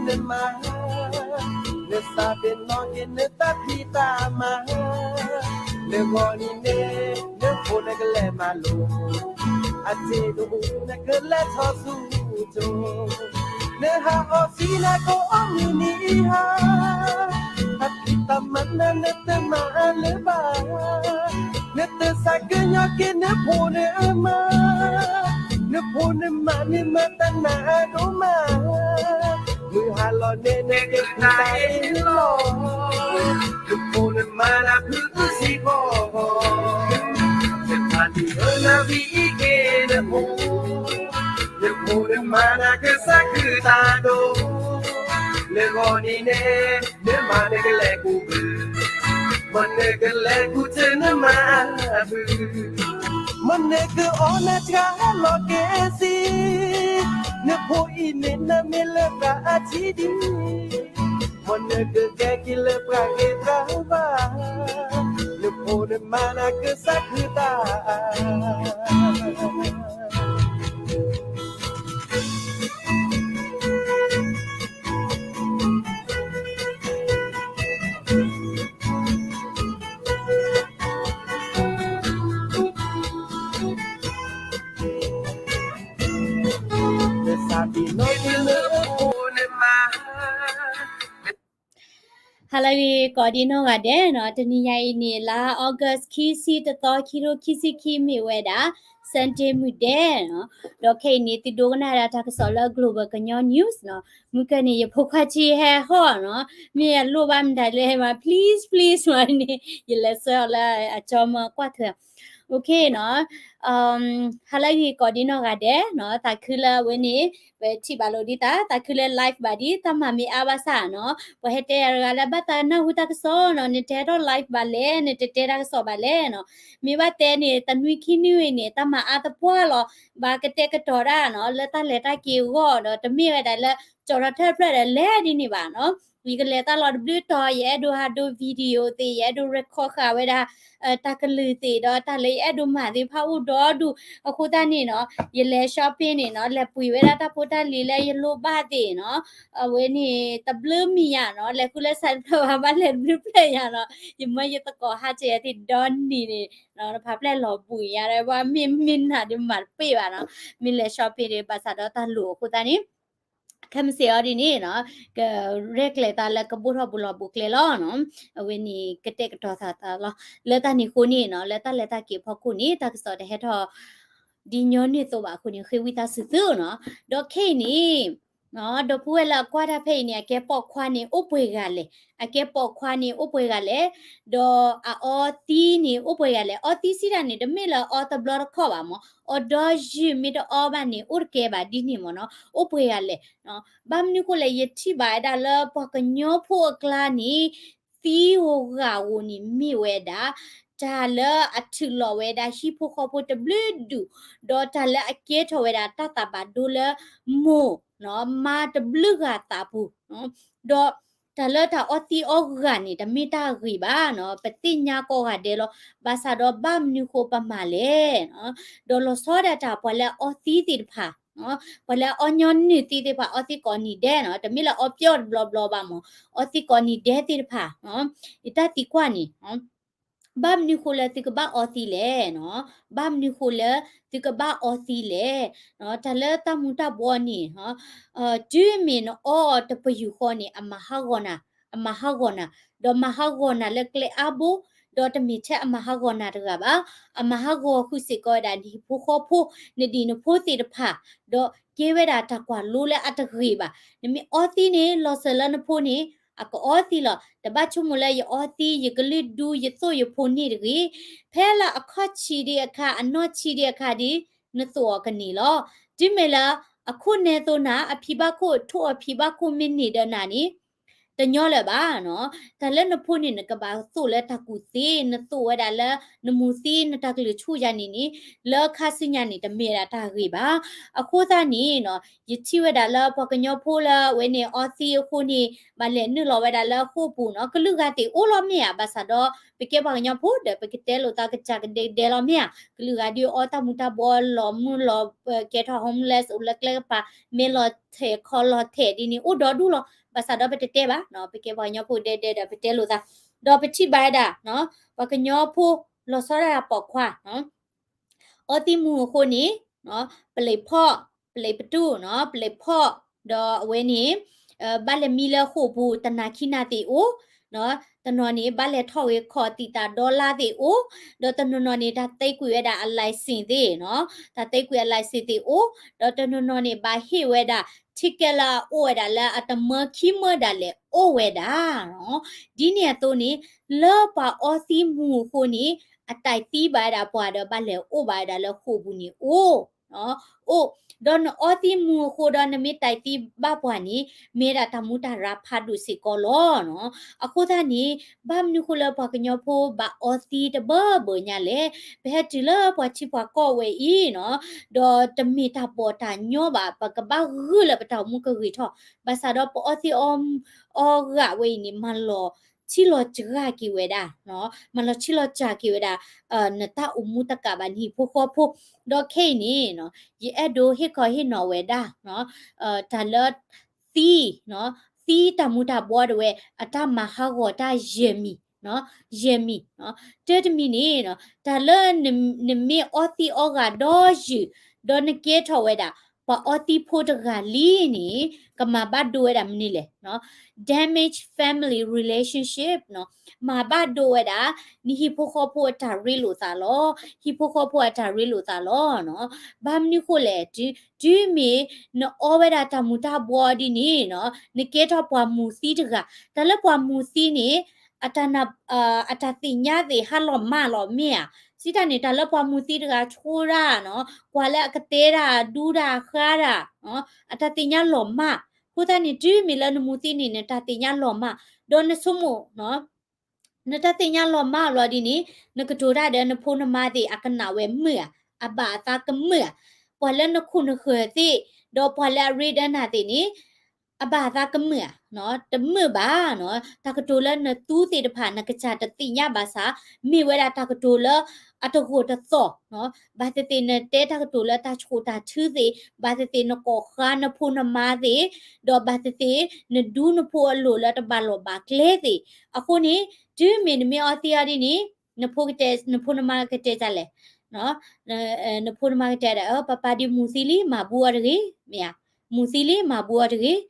နမါ, နသးပ့ၤနီၣ်က့ၤနတၢ်ဖံးတၢ်မၤ, နဂီၤနံၤန့ၣ် နဖိနကလဲၤမၤလိာ်, အစ့တအိၣ်နကလဲၤထီၣ်ဆူကၠိ, နဟးအီၣ်ဆံးနၤကအီၣ်မုၢ်နံၤဟါ, တၢ်ဖံးတၢ်မၤနၤနတမၤလၢၤဘၣ်, နတသးကညီၤက့ၤနဖိနမါ, နဖိနမါန့ၣ်မၤတၢ်နးဒိၣ်မး, မုၢ်ဟါလီၤန့ၣ်နက့ၤဖုးတၢ်အ့ၣ်လီၤ, နဖိနမါနဖုးအုၣ်စံာ်ကီၢ်, နဖးတံၢ်ဧၢနဝံအံၤက့ၤနဖိ, နဖိနမါနကစၢ်ခုၣ်တၢ်ဒိၣ်, နဂီၤနံၤန့ၣ် နမါနကလဲၤကူၣ်ဘု, မ့ၢ်နကလဲၤကူၣ်တနမါအဘု, မ့ၢ်နကအီၣ်နစှၤလီၤက့ၤစ့, နဖိအံၤမ့ၢ်နမ့ၢ်လၢပှၤအထံဒံ, မ့ၢ်နကကဲက့ၤလၢပှၤဂ့ၤပှၤဘၣ်, နဖိနမါနကစၢ်ခုၣ်တၢ် ဟါလၢအဂ့ၤ ကိးဒံနီၢ်ဂၤဒဲးနီၤ, တနံၤညါအံၤန့ၣ် လါ August ခံဆံတသီ ခံထိခံဆံခံမ့ၢ်ဝဲဒၣ် Sunday မုၢ်ဒဲးနီၤ, ဒီးခဲအံၤန့ၣ် သုဒိကနၣ်ဒၣ်တၢ်ကစီၣ်လၢ Global ကညီ News နီၤ, မုၢ်ကၢန့ၣ် ယဖိခွါဆံးဟဲဟီၣ်နီၤ, မ့ၢ်အလိၣ်ဘၣ်မတၤလဲၣ်မး please please မးန့ၣ် ယလဲၤဆှၢအီၤလၢအကၠီမၢကွၢ်ထွဲ OK နီၤ, ဟါလၢအဂ့ၤကိးဒံနီၢ်ဂၤဒဲးနီၤ, သးခုလၢအဝဲန့ၣ် ပထံၣ်ဘၣ်လိာ်ဒံးသး, သးခုလၢ live ဘၣ်ဒံး, တၢ်မၤမ့ၢ်အါဘၣ်ဆၣ်နီၤ, ပှၤဟဲတဲယၤတဂၤလၢ ဘၣ်သးနၢ်ဟူတၢ်ကစီၣ်နီၤ, နတဟဲထီၣ် live ဘၣ်လဲၣ်, နတတဲတၢ်ကစီၣ်ဘၣ်လဲၣ်နီၤ, မ့ၢ်ဘၣ်တဲန့ၣ် တနွံခံနွံအံၤန့ၣ် တၢ်မၤအါသပှၢ်လီၤ, ဘၣ်ကတဲာ်ကတီၤတၢ်နီၤ, လၢတၢ်လဲၤတၢ်က့ၤအဂီၢ်ဒီး တမ့ၢ်ဝဲဒၣ်လၢ ကၠီထီၣ်ထၢၣ်ဖျၢၣ်ဒီးလဲၤဒ်န့ၣ်ဘၣ်နီၤ, ယကလဲၤတၢ်လီၤတဘျုးတီၤ ယအဲၣ်ဒိးဟးဒိ video သ့ၣ်, ယအဲၣ်ဒိး record ဃာ်ဝဲဒၣ် တၢ်ကလုၢ်သ့ၣ်ဒီး တၢ်လၢယအဲၣ်ဒိးမၤသ့ၣ်တဖၣ်အိၣ်ဒီဒူၣ်, အဃိသတးန့ၣ်နီၤ, ယလဲၤ shopping န့ၣ်နီၤ, လဲၤပှ့ၤဝဲဒၣ်တၢ်ဖိတၢ်လံၤလၢယလိၣ်ဘၣ်သ့ၣ်နီၤ, အဝဲန့ၣ် တဘျုးမံၤယၤနီၤ, လဲၤဃုလၢ စဲးတဖျၢၣ် ဘၣ်ဘၣ်လဲၤတဘျုးဖျၢၣ်ယၤနီၤ, ယမၢယသကိးဟးကဲးယၤသ့ၣ်ဒီနံၤန့ၣ်နီၤ, တဖးဖျဲၣ်လီၤဘှံးယၤဒီး ပှၤမ့ၢ်မ့ၢ်နၤဒီးမၤတပ့ၢ်ဘၣ်နီၤ, မ့ၢ်လဲၤ shopping ဒီး ဘၣ်ဆၣ်ဒီးတၢ်လိၣ်အဃိသတးန့ၣ် ခဲမုၢ်ဆ့ၣ်အီၤဒ်န့ၣ်နီၤ, ကရဲၣ်ကျဲၤသးလၢကဘိၣ်ထီၣ်ဘူးလီၤဘူးကျဲလီၤနီၤ, အဝဲန့ၣ်ကတဲာ်ကတီၤသးသးလီၤ, လၢတၢ်န့ၣ်အဃိန့ၣ်နီၤ, လၢတၢ်လဲၤတၢ်က့ၤအဖီခိၣ်န့ၣ် တၢ်ကစီၣ်တဟဲထီၣ် ဒ်ညီနုၢ်သိးဘၣ်အဃိန့ၣ် ဃ့ဝံသးစူၤသုနီၤ, ဒီးခဲအံၤန့ၣ် ဒီပုၢ်ဝဲၢ်လၢအကွၢ်တၢ်ဖဲအံၤန့ၣ် အကဲပိာ်ခွါန့ၣ် အိၣ်ပှဲၤဂၤလဲၣ်, အကဲပိာ်ခွါန့ၣ် အိၣ်ပှဲၤဂၤလဲၣ်, ဒီးအအီသံးန့ၣ် အိၣ်ပှဲၤဂၤလဲၣ်, အီသံးစံးတၢ်န့ၣ် တမ့ၢ်လၢအအီတဘျီတခီၣ်ဘၣ်မး, အီဒီယုၢ်မ့ၢ်တအီဘၣ်န့ၣ် အိၣ်တကဲဘၣ်ဒ်န့ၣ်မးနီၤ, အိၣ်ပှဲၤဂၤလဲၣ်, ဘၣ်မနုၤဃိလဲၣ် ယထံၣ်ဘၣ်ဝဲဒၣ်လၢပှၤကညီဖိအကျါန့ၣ် သံဧိၤဂာ်ဧိၤန့ၣ် မ့ၢ်ဝဲဒၣ် တၢ်လၢအထုးလီၤဝဲဒၣ်ဟံၣ်ဖိဃီဖိတဘျုးဒူၣ်, ဒီးတၢ်လၢအကဲထီၣ်ဝဲဒၣ်တၢ်သးဘၣ်ဒိလၢမိၢ် မါတဘျုးဂၤသးပူၤ, ဒီးတၢ်လၢတၢ်အီသံးအီဂာ်န့ၣ် တမ့ၢ်တၢ်ဂ့ၤဘၣ်နီၤ, ပသ့ၣ်ညါကိးဂၤဒဲးလီၤ, ဘၣ်ဆၣ်ဒီးဘၣ်မနုၤဃိပမၤလဲၣ်, ဒီးလီၤဆီဒၣ်တၢ်ပှၤလၢအအီသံးသ့ၣ်တဖၣ် ပှၤလၢအအီညီနုၢ်သံးသ့ၣ်တဖၣ် အီသံးကိးနံၤဒဲးနီၤ, တမ့ၢ်လၢအီပျီတဘျီဘျီဘၣ်မး, အီသံးကိးနံၤဒဲးသ့ၣ်တဖၣ်, ယတၢ်သံကွၢ်န့ၣ် ဘၣ်မနုၤဃိလၢသုကဘၣ်အီသံးလဲၣ်နီၤ, ဘၣ်မနုၤဃိလၢသုကဘၣ်အီသံးလဲၣ်, တၢ်လၢတၢ်မူၤတၢ်ဘှီးန့ၣ် တုၤမ့ၢ်နအီအီၤတပယူာ်ဃီန့ၣ် အမၤဟးဂီၤနၤ, အမၤဟးဂီၤနၤ, ဒီးမၤဟးဂီၤနၤလၢကျဲအါဘိ, ဒီးတမ့ၢ်ထဲအမၤဟးဂီၤနၤတဂၤဘၣ်, အမၤဟးဂီၤဃုာ်စ့ၢ်ကီးဝဲဒၣ်နဟံၣ်ဖိဃီဖိ, နဒံၣ်နဖိသ့ၣ်တဖၣ်, ဒီးကဲဝဲဒၣ်တၢ်ကွၢ်လိလၢအတဂ့ၤဘၣ်. နမ့ၢ်အီသံးန့ၣ် လီၤစၢၤလၢနဖိန့ၣ် အကအီသံးလီၤ. တဘၣ်ဆိကမိၣ်လၢယအီသံး, ယကလုၢ်ဒူ, ယသိၣ်ယဖိန့ၢ်တဂ့ၤ. ဖဲလၢအခီၣ်ဆံးဒံးအခါ, အနီၢ်ဆံးဒံးအခါဒီး နသိၣ်အီၤကန့ၢ်လီၤ. တုၤမ့ၢ်လၢအခိၣ်နဲသိးနၤ, အဖံးဘၣ်ခိၣ်, ထိၣ်အဖံးဘၣ်ခိၣ်မ့ၢ်န့ၢ်ဒီးနၤန့ၣ်, တ တညီလၢၤဘၣ်နီၤ. တၢ်လၢနဖိန့ၣ် နကဘၣ်သိၣ်လၢတၢ်ကူၣ်သ့, နသိၣ်ဝဲဒၣ်လၢ နမူၤသံ နတၢ်ကလုၢ်ဆူၣ်ယၤန့ၣ်န့ၣ် လၢခါဆူညါန့ၣ် တမ့ၢ်ဒၣ်တၢ်ဂ့ၤဘၣ်. အဃိသတးန့ၣ်နီၤ ယထံၣ်ဝဲဒၣ်လၢပှၤကညီဖိလၢအဝဲန့ၣ်အီသံးအဃိန့ၣ် ဘၣ်လဲၤနုာ်လီၤဝဲဒၣ်လၢဃိာ်ပူၤနီၤ. ကလုာ်ဂၤသ့ၣ်အိၣ်လီၤမ့ၢ်ဧါ, ဘၣ်ဆၣ်ဒီး ပကဲပှၤကညီဖိဒီး ပကတဲလိာ်သးကစၢ်ကဒဲကဒဲလီၤမ့ၢ်ဧါ. ကလုာ်ဂၤဒုးအီတၢ်မူၤတၢ်ဘှီးလီၤမုၢ်လီၤ, ကဲထီၣ် homeless အိၣ်လၢကျဲကပၤ, မ့ၢ်လီၤထဲးခီလီၤထဲးဒ်န့ၣ် အိၣ်ဒီဒူၣ်လီၤ. ဘၣ်ဆၣ်ဒီးပတတဲဘၣ်နီၤ, ပကဲပှၤကညီဖိဒဲဒဲဒီး ပတဲလိာ်သး, ဒီးပထံၣ်ဘၣ်ဝဲဒၣ် ပှၤကညီဖိလီၤဆီဒၣ်တၢ်ပိာ်ခွါ အီသံးမူၤအဃိန့ၣ် ပလံးဖီၣ်, ပလံးပတူၢ်နီၤ, ပလံးဖီၣ်, ဒီးအဝဲန့ၣ် ဘၣ်လဲၤမံလၢဃိာ်ပူၤ တနၤခံနၤသ့ၣ်အိၣ်, တနီၤန့ၣ် ဘၣ်လဲၤထီၣ်ဂ့ၤခီၣ်တံာ်တာ်ဒီလါသ့ၣ်အိၣ်, ဒီးတနီၤနီၤန့ၣ် တၢ်သ့ကွံာ်ဝဲဒၣ်အ license သ့ၣ်နီၤ, တၢ်သ့ကွံာ်အ license သ့ၣ်အိၣ်, ဒီးတနီၤနီၤန့ၣ် ဘၣ်ဟ့ၣ်ဝဲဒၣ် ticket လၢအတမၢခံမၢဒၣ်လဲာ်အိၣ်ဝဲဒၣ်နီၤ. ဒ်န့ၣ်အသိးန့ၣ် လၢပှၤအီသံးမူၤအဃိန့ၣ် အတၢ်သံဘၣ်ဝဲဒၣ်ပှၤဒီး ဘၣ်လဲၤအိၣ်ဘၣ်ဝဲဒၣ်လၢဃိာ်ပူၤန့ၣ်အိၣ် အိၣ်, ဒီးနအီသံးမူၤအဃိဒီး နမ့ၢ်တၢ်သံဘၣ်ပှၤန့ၣ် မ့ၢ်ဒၣ်တၢ်မူတၢ်ရၤဖးဒိၣ်စ့ၢ်ကီးလီၤနီၤ. အဃိသတးန့ၣ် ဘၣ်မနုၤဃိလၢပှၤကညီဖိဘၣ်အီသံးတဘၢဘၢညါလဲၣ်. ပဟဲတုၤလၢပှၤထံပှၤကီၢ်ဝဲအံၤနီၤ, ဒီးတမ့ၢ်တၢ်ဘီၣ်တၢ်ညီဘၣ်, ပကဘၣ်ဂုာ်လၢပတၢ်အိၣ်မူကဂ့ၤထီၣ်, ဘၣ်ဆၣ်ဒီးပအီသံး အီဂၤဝဲအံၤန့ၣ် မၤလီၤထံလီၤစှၤက့ၤဝဲဒၣ်, မၤလီၤထံလီၤစှၤက့ၤဝဲဒၣ် နတၢ်အိၣ်မူတကးဘၣ် နဟံၣ်ဖိဃီဖိ, ဒီးခဲအံၤန့ၣ် ယအဲၣ်ဒိးဟ့ၣ်ခီဟ့ၣ်နီၤဝဲဒၣ် တၢ်လၢ သံ, သံတၢ်မူၤတၢ်ဘှီဒၣ်ဝဲ အတၢ်မၤဟးဂီၤတၢ်ယဲၢ်မံၤ, ယဲၢ်မံၤ, တၢတမံၤန့ၣ် တၢ်လၢနမ့ၢ်အီသံးအီဂၤဒီးယုၢ်, ဒီးနကဲထီၣ်ဝဲဒၣ် ပှၤအီသံးဖိတဂၤလံန့ၣ် ကမၤဘၣ်ဒိဝဲဒၣ်မနုၤလဲၣ် damage family relationship မၤဘၣ်ဒိဝဲဒၣ် နဟံၣ်ဖိဃီဖိအတၢ်ရ့လိာ်သးလီၤ, ဟံၣ်ဖိဃီဖိအတၢ်ရ့လိာ်သးလီၤ. ဘၣ်မနုၤဃိလဲၣ်, တုၤမ့ၢ်နအီဝဲဒၣ်တၢ်မူၤတၢ်ဘှီဒ်န့ၣ် နကဲထီၣ်ပှၤမူၤသံတဂၤ, တၢ်လၢပှၤမူၤသံန့ၣ် အတၢ်သ့ၣ်ညါသ့ၣ်ဟးလီၤမၢ်လီၤမ့ၢ်ဧါ, စံးတၢ်န့ၣ် တၢ်လၢပှၤမူၤသံတဂၤဆိဒၣ်နီၤ, ကွၢ်လၢအကတဲတၢ်ဒူတၢ်ဃါတၢ် အတၢ်သ့ၣ်ညါလီၤမၢ်, အဃိသတးန့ၣ် တုၤမ့ၢ်လၢနမူၤသံန့ၣ် နတၢ်သ့ၣ်ညါလီၤမၢ်, ဒီးနဆိကမိၣ် နတၢ်သ့ၣ်ညါလီၤမၢ်လီၤဒ်န့ၣ် နကတိၤတၢ်ဒီးနဖိနမါသ့ၣ် အကနၣ်ဝဲမုာ်ဧါ, အဘၣ်အသးကမုာ်ဧါ, ပှၤလၢနခိၣ်နဃၢၤသ့ၣ် ဒီးပှၤလၢအရ့ဒၢနၤသ့ၣ်န့ၣ် အဘၣ်အသးကမုာ်ဧါ, တမုာ်ဘၣ်နီၤ, တၢ်ကတိၤလၢနသူသ့ၣ်တဖၣ် နကစၢ်တသ့ၣ်ညါဘၣ်ဆၣ် မ့ၢ်ဝဲဒၣ်တၢ်ကတိၤလၢအတဂိာ်တသီၣ်, ဘၣ်သ့ၣ်သ့ၣ်နတဲတၢ်ကတိၤလၢတၢ်ဆှိၣ်တၢ်ထုသ့ၣ်, ဘၣ်သ့ၣ်သ့ၣ်နကိးဃါနဖိနမါသ့ၣ်, ဒီးဘၣ်သ့ၣ်သ့ၣ်နဒူနဖိအလိၤလၢတဘၣ်လီၢ်ဘၣ်ကျဲသ့ၣ်, အဃိန့ၣ် တုၤမ့ၢ်နမ့ၢ်အီသံးအီၤဒ်န့ၣ် နဖိကတဲ, နဖိနမါကတဲတၢ်လဲၣ် နဖိနမါကတဲဒီး ပၢ်ပၢ်ဒုးမူၤသံလံ မၤဘူးအီၤတဂ့ၤ, မ့ၢ်ဧါ, မူၤသံလံ မၤဘူးအီၤတဂ့ၤ, ဒီး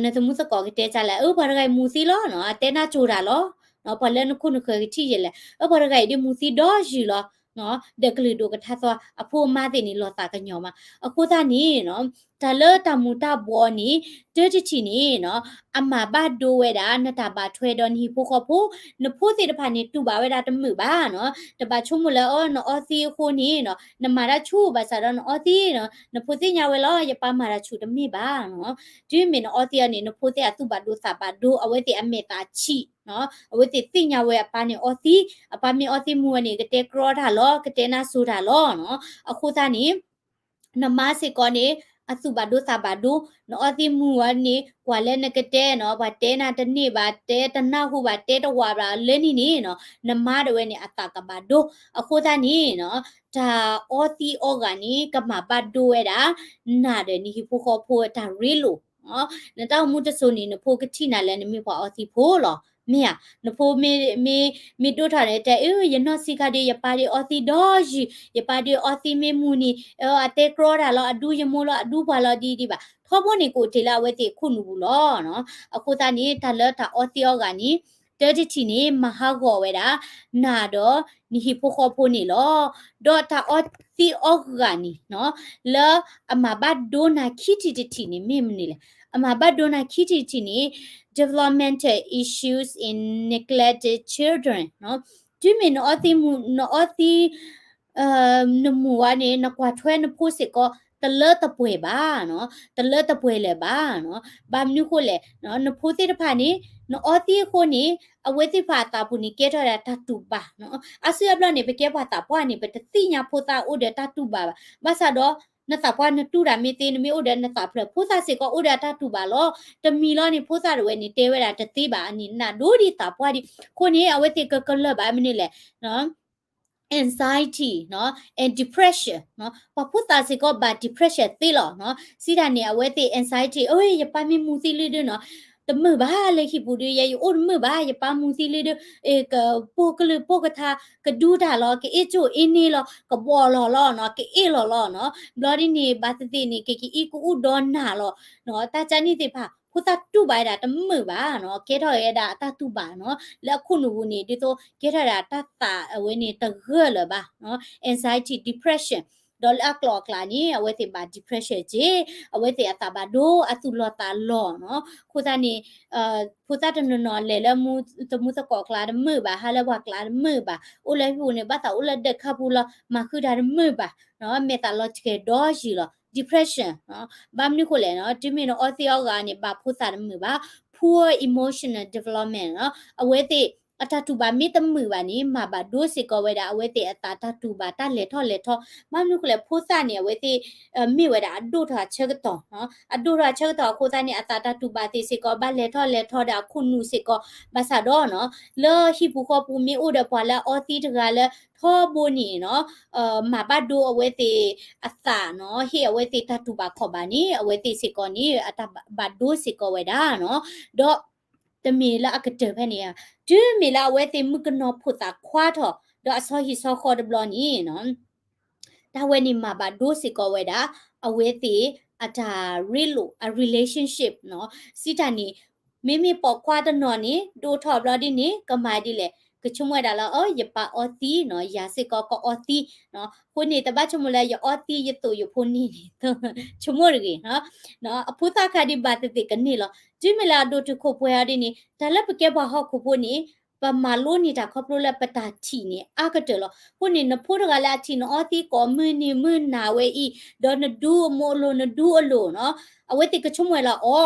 နသမူသကိးကတဲတၢ်လဲၣ် အၢ ပှၤတဂၤအံၤမူၤသံလီၤ, အတဲနၢ်စိၤတၢ်လီၤ, ပှၤလၢနခိၣ်နဃၢၤကထံၣ်ယဲၢ်လဲၣ် အၢ ပှၤတဂၤအံၤဒုးမူၤသံဒီးယုၢ်လီၤ, ဒီးကလုာ်ဒိၣ်ကထါသီ အဖိအမါသ့ၣ်န့ၣ် လီၤသးကညီၤမး, အဃိသတးန့ၣ် တၢ်လၢတၢ်မူၤတၢ်ဘှီးန့ၣ် တၢတထံၣ်န့ၣ် အမၤဘၣ်ဒိဝဲဒၣ် နတၢ်ဘၣ်ထွဲဒီးနဟံၣ်ဖိဃီဖိ, နဖိသ့ၣ်တဖၣ်န့ၣ် တူၢ်ဘၣ်ဝဲဒၣ်တမုာ်ဘၣ်နီၤ, တဘၣ်ဆိကမိၣ်လၢ အၢ နအီသံးအဃိန့ၣ် နမၤတၢ်ဆူၣ်ဘၣ်ဆၣ်ဒီးနအီသံး, နဖိသ့ၣ်ညါဝဲလီၤ ယပၢ်မၤတၢ်ဆူၣ်တမ့ၢ်ဘၣ်နီၤ, တုၤမ့ၢ်နအီသံးအီၤန့ၣ် နဖိသ့ၣ်အသူၣ်ဘၣ်ဒိသးဘၣ်ဒိ အဝဲသ့ၣ်အမဲာ်သးဆံး အဝဲသ့ၣ်သ့ၣ်ညါဝဲအပၢ်န့ၣ်အီသံး, အပၢ်မ့ၢ်အီသံးမူၤဝဲန့ၣ် ကတဲကြီတၢ်လီၤ ကတဲနၢ်စိၤတၢ်လီၤနီၤ, အဃိသတးန့ၣ် နမါစ့ၢ်ကီးန့ၣ် အသူၣ်ဘၣ်ဒိသးဘၣ်ဒိ, နအီသံးမူၤဝဲန့ၣ် ကွၢ်လၢနကတဲနီၤ ပှၤတဲနၤတန့ၢ်ဘၣ် တဲတနၢ်ဟူဘၣ် တဲတဝးဘၣ်လၢန့ၣ်န့ၣ်နီၤ နမါဒၣ်ဝဲန့ၣ် အသးကဘၣ်ဒိ, အဃိသတးန့ၣ်နီၤ တၢ်အီသံးအီဂၤန့ၣ် ကမၤဘၣ်ဒိဝဲဒၣ် နၤဒီးနဟံၣ်ဖိဃီဖိအတၢ်ရ့လိာ် နတၢ်အိၣ်မူတစိၤန့ၣ် နဖိကထံၣ်နၤလၢနမ့ၢ်ပှၤအီသံးဖိလီၤ. မ့ၢ်ဧါ, နဖိမ့ၢ်, မ့ၢ်, မ့ၢ်ဒိၣ်ထီၣ်န့ၣ် တဲအၢ ယနီၢ်ဆံးခါဒီး ယပၢ်ဒီးအီသံးဒီးယုၢ်, ယပၢ်ဒီးအီသံးမ့ၢ်မူၤန့ၣ် အတဲကြီတၢ်လီၤ အဒူယမိၢ်လီၤ အဒူပှၤလီၤဒ်ဒ်ဘၣ်, ထီဘိန့ၣ်ကအိၣ်တ့ၢ်လၢအဝဲသ့ၣ်ခိၣ်နူာ်ပူၤလီၤ. အဃိသတးန့ၣ် တၢ်လၢတၢ်အီသံးအီဂၤန့ၣ် တၢတထံၣ်န့ၣ် မၤဟးဂီၤဝဲဒၣ် နၤဒီးနဟံၣ်ဖိဃီဖိန့ၣ်လီၤ. ဒီးတၢ်အီသံးအီဂၤန့ၣ်နီၤ လၢအမၤဘၣ်ဒိနၤခံထံၣ်တထံၣ်န့ၣ် မ့ၢ်မနုၤလဲၣ်. အမၤဘၣ်ဒိနၤခံထံၣ်တထံၣ်န့ၣ် developmental issues in neglected children နီၤ. တုၤမ့ၢ်နအီသံးမူၤ, နအီသံး နမူၤဝဲန့ၣ် နကွၢ်ထွဲနဖိစ့ၢ်ကီး တလၢတပှဲၤဘၣ်နီၤ, တလၢတပှဲၤလၢၤဘၣ်နီၤ. ဘၣ်မနုၤဃိလဲၣ်, နဖိသ့ၣ်တဖၣ်န့ၣ် နအီသံးအဃိန့ၣ် အဝဲသ့ၣ်တဖၣ်အသးပူၤန့ၣ် ကဲထီၣ်ဒၣ်တၢ်တူၢ်ဘၣ်နီၤ. အါစုအါဘျီန့ၣ် ပကဲပှၤသးပှၢ်န့ၣ် ပတသ့ၣ်ညါဖိသၣ်အိၣ်ဒီးတၢ်တူၢ်ဘၣ်ဘၣ်. ဘၣ်ဆၣ်ဒီး နသးပှၢ်နတူၢ်တၢ်မ့ၢ်သ့ နမ့ၢ်အိၣ်ဒီးနသးဖျၢၣ် ဖိသၣ်စ့ၢ်ကီးအိၣ်ဒီးတၢ်တူၢ်ဘၣ်လီၤ. တမံၤလီၤန့ၣ် ဖိသၣ်တဝဲန့ၣ် တဲဝဲဒၣ်တသ့ဘၣ် အန့ၣ်နးဒိဒ်သးပှၢ်ဒံး. အဃိန့ၣ် အဝဲသ့ၣ်ကကလၢၢ်ဘၣ်မနုၤလဲၣ် anxiety နီၤ and depression နီၤ. ပှၤဖိသၣ်စ့ၢ်ကီးဘၣ် depression သ့လီၤနီၤ. စံးတၢ်န့ၣ် အဝဲသ့ၣ် anxiety အိ ယပၢ်မ့ၢ်မူသံလံဒုနီၤ, တမုာ်ဘၣ်လၢဟံၣ်ပူၤဒု ယဲယအိၣ်တမုာ်ဘၣ် ယပၢ်မူသံလံဒု, ကပိာ်ကလုာ်ပိာ်ကထါ ကဒူတၢ်လီၤ ကအ့ၣ်ကၠိၣ်အ့ၣ်န့ၢ်လီၤ ကဘီလီၤလီၤနီၤ ကအ့ၣ်လီၤလီၤနီၤ. ဘျီဒ်န့ၣ် ဘၣ်သ့ၣ်သ့ၣ်န့ၣ် ကကအံးကအုၣ်ဒီနၤလီၤနီၤ. တၢ်ကၢန့ၣ်သ့ၣ်တဖၣ် ဖိသၣ်တူၢ်ဘၣ်ဝဲဒၣ်တမုာ်ဘၣ်နီၤ, ကဲထီၣ်ဝဲဒၣ်အတၢ်တူၢ်ဘၣ်နီၤ. လၢအခိၣ်နူာ်ပူၤန့ၣ် ဒ်သိးကဲထီၣ်ဝဲဒၣ်တၢ်သးအဝဲန့ၣ်တဂၢၢ်လၢၤဘၣ်နီၤ anxiety depression. ဒီးလၢအကျိၤအကျဲန့ၣ် အဝဲသ့ၣ်ဘၣ် depression က့, အဝဲသ့ၣ်အသးဘၣ်ဒိ အသူၣ်လီၤသးလီၤနီၤ. အဃိသတးန့ၣ် ဖိသၣ်တနီၤနီၤလဲၤလၢမူ သမူသကိးကျါတမုာ်ဘၣ်, ဟးလၢပှၤကျါတမုာ်ဘၣ်, အိၣ်လၢဟံၣ်ပူၤန့ၣ် ဘၣ်သးအိၣ်လၢဒၢးခါပူၤလီၤ မၤဃုာ်တၢ်တမုာ်ဘၣ်နီၤ, မဲာ်သးလီၤတကဲၤဒီယုၢ်လီၤ depression နီၤ. ဘၣ်မနုၤဃိလဲၣ်နီၤ, တုၤမ့ၢ်နအီသံးအီဂၤန့ၣ် ဘၣ်ဖိသၣ်တမုာ်ဘၣ် poor emotional development နီၤ. အဝဲသ့ၣ်အတၢ်တူၢ်ဘၣ်မ့ၢ်တမုာ်ဘၣ်န့ၣ် မၤဘၣ်ဒိစ့ၢ်ကီးဝဲဒၣ် အဝဲသ့ၣ်အသးတၢ်တူၢ်ဘၣ်တၢ်လဲၤထီၣ်လဲၤထီ, ဘၣ်မနုၤဃိလဲၣ် ဖိသၣ်န့ၣ် အဝဲသ့ၣ် မ့ၢ်ဝဲဒၣ်အဒိၣ်ထီၣ်အဆၢကတီၢ်နီၤ, အဒိၣ်ထီၣ်အဆၢကတီၢ်အဃိသတးန့ၣ် အသးတၢ်တူၢ်ဘၣ်သ့ၣ်စ့ၢ်ကီး ဘၣ်လဲၤထီၣ်လဲၤထီဒီးအခိၣ်နူာ်စ့ၢ်ကီး, ဘၣ်ဆၣ်ဒီးနီၤ လၢဟံၣ်ပူၤဃီပူၤမ့ၢ်အိၣ်ဒီးပှၤလၢအအီသံးတဂၤလၢထီဘိန့ၣ်နီၤ မၤဘၣ်ဒိအဝဲသ့ၣ်အသးနီၤ, ဟ့ၣ်အဝဲသ့ၣ်တၢ်တူၢ်ဘၣ်ခီၣ်ဘၣ်န့ၣ် အဝဲသ့ၣ်စ့ၢ်ကီးန့ၣ် အတၢ်ဘၣ်ဒိစ့ၢ်ကီးဝဲဒၣ်နီၤ. ဒီးတမ့ၢ်လၢအကတၢၢ်ဖဲန့ၣ်ဧါ, တုၤမ့ၢ်လၢအဝဲသ့ၣ်မုၣ်ကနီၤဖိသၣ်ခွါထီၣ် ဒီးအဆီဟံၣ်ဆီဃီတဘျီန့ၣ်နီၤ တၢ်ဝဲန့ၣ်မၤဘၣ်ဒိစ့ၢ်ကီးဝဲဒၣ် အဝဲသ့ၣ်အတၢ်ရ့လိာ် အ relationship နီၤ. စံးတၢ်န့ၣ် မ့မ့ၢ်ပိာ်ခွါတနီၤန့ၣ် ဒိၣ်ထီၣ်ဘျီဒ်န့ၣ် ကမၤဒ်လဲၣ်, ကဆိကမိၣ်ဝဲဒၣ်လၢ အၢ ယပၢ်အီသံးနီၤ, ယၤစ့ၢ်ကီးကအီသံးနီၤ, အဃိန့ၣ် တဘၣ်ဆိကမိၣ်လၢယအီသံးယသိၣ်ယဖိန့ၣ်န့ၣ် ဆိကမိၣ်တဂ့ၤနီၤ. အဖိသၣ်ခါဒံးဘၣ်သ့ၣ်သ့ၣ်ကန့ၢ်လီၤ. တုၤမ့ၢ်လၢအဒိၣ်တုာ်ခိၣ်ပှဲၤအီၤဒ်န့ၣ် တၢ်လၢပကဲပှၤဟီၣ်ခိၣ်ဖိန့ၣ် ပမၤလိန့ၢ်တၢ်ခီဖျိလၢပတၢ်ထံၣ်န့ၣ် အါကတၢၢ်လီၤ. အဃိန့ၣ် နဖိတဂၤလၢအထံၣ်နအီသံးကိးမုၢ်နံၤမုၢ်နၤဝဲအံၤ, ဒီးနဒူအမိၢ်အလိၤ နဒူအလိၤနီၤ, အဝဲသ့ၣ်ကဆိကမိၣ်ဝဲလၢ အီ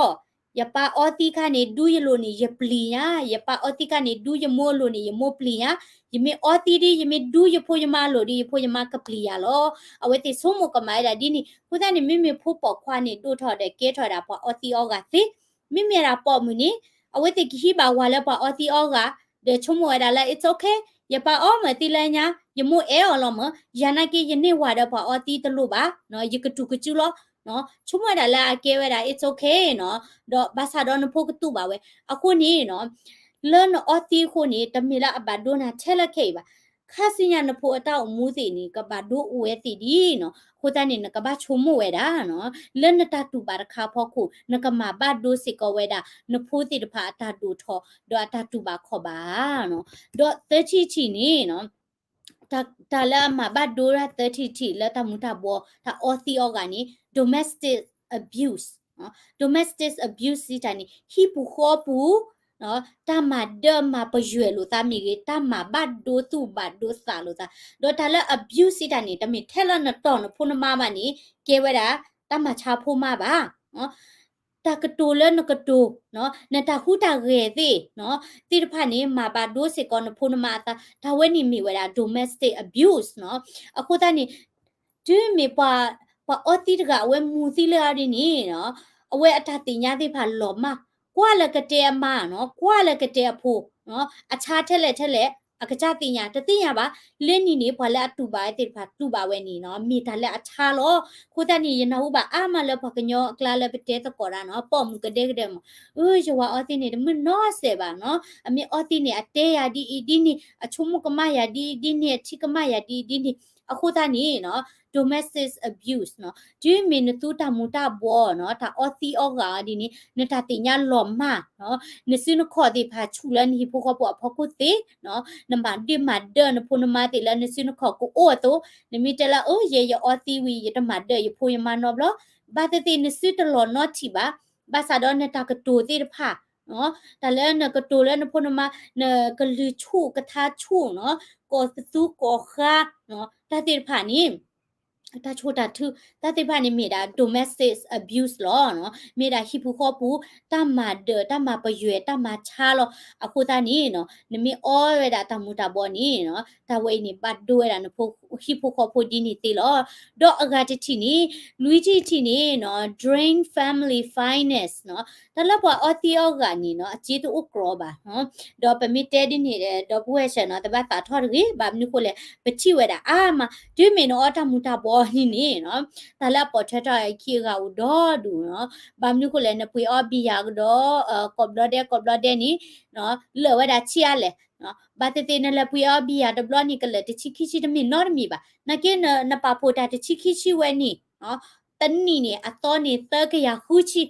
ယပၢ်အီသံးခါန့ၣ် ဒူယလိၤန့ၣ် ယပျံၤညါ, ယပၢ်အီသံးခါန့ၣ် ဒူယမိၢ်အလိၤန့ၣ် ယမိၢ်ပျံၤညါ, ယမ့ၢ်အီသံးဒ် ယမ့ၢ်ဒူယဖိယမါအလိၤဒ် ယဖိယမါကပျံၤယၤလီၤ. အဝဲသ့ၣ်ဆိကမိၣ်ကမၤဝဲဒၣ်ဒ်န့ၣ်. အဃိသတးန့ၣ် မ့မ့ၢ်ဖိပိာ်ခွါန့ၣ် ဒိၣ်ထီၣ်ဒီးကဲထီၣ်ဝဲဒၣ်ပှၤအီသံးအီဂၤသ့, မ့မ့ၢ်ဒၣ်ပိာ်မုၣ်န့ၣ် အဝဲသ့ၣ်ကဟံးဘၣ်ဝၤလၢပှၤအီသံးအီဂၤ, ဒီးဆိကမိၣ်ဝဲဒၣ်လၢ it's okay, ယပၢ်အီမၤသံးလၢညါ, ယမိၢ်အဲၣ်အီၤလီၤမး, ယၤနာ်က့ ယန့ၢ်ဝၤဒီးပှၤအီသံးတလိၣ်ဘၣ်, ယကတူၢ်ကစုလီၤ. ဆိကမိၣ်ဝဲဒၣ်လၢအကဲဝဲဒၣ် it's okay နီၤ, ဒီးဘၣ်ဆၣ်ဒီးနဖိကတူၢ်ဘၣ်ဝဲ. အဃိန့ၣ်နီၤ, လၢနအီသံးအဃိန့ၣ် တမ့ၢ်လၢအဘၣ်ဒိနၤထဲလၢခဲအံၤဘၣ်. ခါဆူညါနဖိအတၢ်အိၣ်မူသ့ၣ်န့ၣ် ကဘၣ်ဒိအိၣ်ဝဲသ့ၣ်ဒ်နီၤ. အဃိသတးန့ၣ် နကဘၣ်ဆိကမိၣ်ဝဲဒၣ်နီၤ, လၢနတၢ်တူၢ်ဘၣ်တခါအဖီခိၣ် နကမၤဘၣ်ဒိစ့ၢ်ကီးဝဲဒၣ် နဖိသ့ၣ်တဖၣ်အတၢ်ဒိၣ်ထီၣ် ဒီးအတၢ်တူၢ်ဘၣ်ခီၣ်ဘၣ်နီၤ. ဒီးသၢထံၣ်တထံၣ်န့ၣ်နီၤ, တၢ်လၢအမၤဘၣ်ဒိဒၣ်သၢထံၣ်တထံၣ်လၢတၢ်မူၤတၢ်ဘှီး တၢ်အီသံးအီဂၤန့ၣ် domestic abuse, domestic abuse စံးတၢ်န့ၣ် ဟံၣ်ပူၤဃီပူၤ တၢ်မၤဒၢမၤပယွဲၤလိာ်သးမ့ၢ်ဂ့ၤ, တၢ်မၤဘၣ်ဒိသူၣ်ဘၣ်ဒိသးလိာ်သး, ဒီးတၢ်လၢ abuse စံးတၢ်န့ၣ် တမ့ၢ်ထဲလၢနတီၢ်နဖိနမါဘၣ်န့ၣ် ကဲဝဲဒၣ် တၢ်မၤဆါဖိမါဘၣ်. တၢ်ကတိၤလၢနကတိၤ, နတၢ်ဟူးတၢ်ဂဲၤသ့ၣ်, သ့ၣ်တဖၣ်န့ၣ် မၤဘၣ်ဒိစ့ၢ်ကီးနဖိနမါအသး, တၢ်ဝဲန့ၣ်မ့ၢ်ဝဲဒၣ် domestic abuse နီၤ. အဃိသတးန့ၣ် တုၤမ့ၢ်ပှၤ, ပှၤအီသံးတဂၤ အဝဲမူၤသံလၢအီၤဒ်န့ၣ်နီၤ, အဝဲအတၢ်သ့ၣ်ညါသ့ၣ်တဖၣ်လီၤမၢ်, ကွၢ်လၢကတဲအမါနီၤ, ကွၢ်လၢကတဲအဖိ, အဆါထဲလဲၣ်ထဲလဲၣ် အကစၢ်သ့ၣ်ညါ, တသ့ၣ်ညါဘၣ်. လၢနံၤန့ၣ် ပှၤလၢအတူၢ်ဘၣ်ဝဲသ့ၣ်တဖၣ် တူၢ်ဘၣ်ဝဲန့ၣ်နီၤ, မ့ၢ်တၢ်လၢအဆါလီၤ. အဃိသတးန့ၣ် ယနၢ်ဟူဘၣ်အါမးလၢပှၤကညီအကျါလၢပတဲသကိးတၢ်နီၤ, ပိာ်မုၣ်ကဒဲကဒဲမး, အၢ ယဝၤအီသံးန့ၣ် တမုာ်နီတစဲးဘၣ်နီၤ, အမ့ၢ်အီသံးန့ၣ် အတဲယၤဒ်အံၤဒ်န့ၣ်, အဆိကမိၣ်ကမၣ်ယၤဒ်အံၤဒ်န့ၣ်, အထံၣ်ကမၣ်ယၤဒ်အံၤဒ်န့ၣ်. အဃိသတးန့ၣ်နီၤ, domestic abuse နီၤ, တုၤမ့ၢ်နသူတၢ်မူၤတၢ်ဘှီးနီၤ, တၢ်အီသံးအီဂၤအီၤဒ်န့ၣ် နတၢ်သ့ၣ်ညါလီၤမၢ်နီၤ, နစုနခီၣ်သ့ၣ်တဖၣ်ဆူၣ်လၢနဟံၣ်ဖိဃီဖိအဖီခိၣ်သ့နီၤ, နမၤဒုးမၤဒၢးနဖိနမါသ့ၣ်လၢနစုနခီၣ်ကအိၣ်အသိး, နမ့ၢ်တဲလၢ အၢ ယဲယအီသံးဝံၤ ယတမၤဒၢးယဖိယမါနီတဘျီ, ဘၣ်သ့ၣ်သ့ၣ်နစုတလီၤနီထံၣ်ဘၣ်. ဘၣ်ဆၣ်ဒီးနတၢ်ကတိၤသ့ၣ်တဖၣ် တၢ်လၢနကတိၤလၢနဖိနမါ, နကလုၢ်ဆူၣ်ကထါဆူၣ်နီၤ, ကိးသသူကိးဃါ, တၢ်သ့ၣ်တဖၣ်န့ၣ် တၢ်ဆိၣ်တၢ်ထု တၢ်သ့ၣ်တဖၣ်န့ၣ်မ့ၢ်ဒၣ် domestic abuse လီၤနီၤ, မ့ၢ်ဒၣ်ဟံၣ်ဖိဃီဖိ တၢ်မၤဒၢး တၢ်မၤပယွဲၤ တၢ်မၤဆါလီၤ. အဃိသတးန့ၣ်နီၤ နမ့ၢ်အီဝဲဒၣ်တၢ်မူၤတၢ်ဘှီးန့ၣ်နီၤ တၢ်ဝဲအံၤန့ၣ် ဘၣ်ဒိဝဲဒၣ်နဖိ ဟံၣ်ဖိဃီဖိဒ်န့ၣ်သ့လီၤ. ဒီးအဂၤတထံၣ်န့ၣ် လွံၢ်ထံၣ်တထံၣ်န့ၣ်နီၤ drain family finance နီၤ, တၢ်လၢပှၤအီသံးအီဂၤန့ၣ်နီၤ အစ့တအိၣ်ကြီဘၣ်နီၤ. ဒီးပမ့ၢ်တဲဒ်န့ၣ်ဒီပုၢ်ဝဲၢ်ဆၢနီၤ တဘၣ်သးထီၣ်တဂ့ၤ, ဘၣ်မနုၤဃိလဲၣ် ပထံၣ်ဝဲဒၣ်အါမး တုၤမ့ၢ်နအီတၢ်မူၤတၢ်ဘှီးန့ၣ်န့ၣ်နီၤ တၢ်လၢအပိာ်ထွဲထီၣ်ခံအဂၤအိၣ်ဒီဒူၣ်နီၤ. ဘၣ်မနုၤဃိလဲၣ် နပှ့ၤအီဘံယၤကဒီး ကိးဘျီဒဲးကိးဘျီဒဲးန့ၣ် လၢာ်ဝဲဒၣ်ဆံးအါလဲၣ်, ဘၣ်သ့ၣ်သ့ၣ်နလဲၤပှ့ၤအီဘံယၤတဘျီန့ၣ် ကလၢာ်တဆံခံဆံတမ့ၢ်နီတမံၤဘၣ်. နာ်က့နပာ်ဖှိၣ်တၢ်တဆံခံဆံဝဲန့ၣ် တနံၣ်န့ၣ် အသီန့ၣ်သၢကယၤဃုဆံ,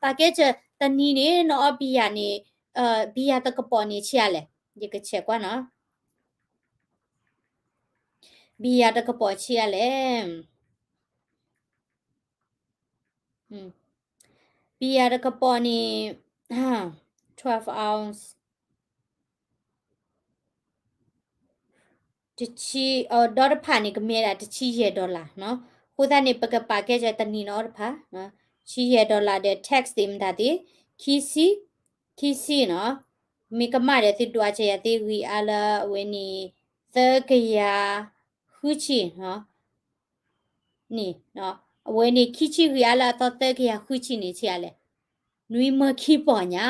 ပာ်ကဲစၢၤတနံၣ်န့ၣ် နအီဘံယၤန့ၣ် ဘံယၤတကပီၤန့ၣ်ဆံးအါလဲၣ်, ယကဆဲးကွၢ်နီၤ, ဘံယၤတကပီၤဆံးအါလဲၣ်, ဘံယၤတကပီၤန့ၣ် twelve ounce တဆံ, ဒီတဖၣ်န့ၣ် ကမ့ၢ်ဒၣ်တဆံယဲၢ် dollar နီၤ. အဃိသတးန့ၣ် ပကပာ်ကဲစၢၤတနံၣ်နီၤတဖၣ်, ဆံယဲၢ် dollar ဒီး tax သ့ၣ်မတၤသ့ၣ်, ခံဆံ, ခံဆံနီၤ. မ့ၢ်ကမၣ်ဒီးသုဒွးစၢၤယၤသ့ဂံၢ်အါလၢအဝဲန့ၣ် သၢကယၤဃုဆံနီၤ. န့ၣ်, အဝဲန့ၣ်ခံဆံဂံၢ်အါလၢအသီသၢကယၤဃုဆံန့ၣ်ဆံးအါလဲၣ်, နွံမၢခံပီၢ်ညါ.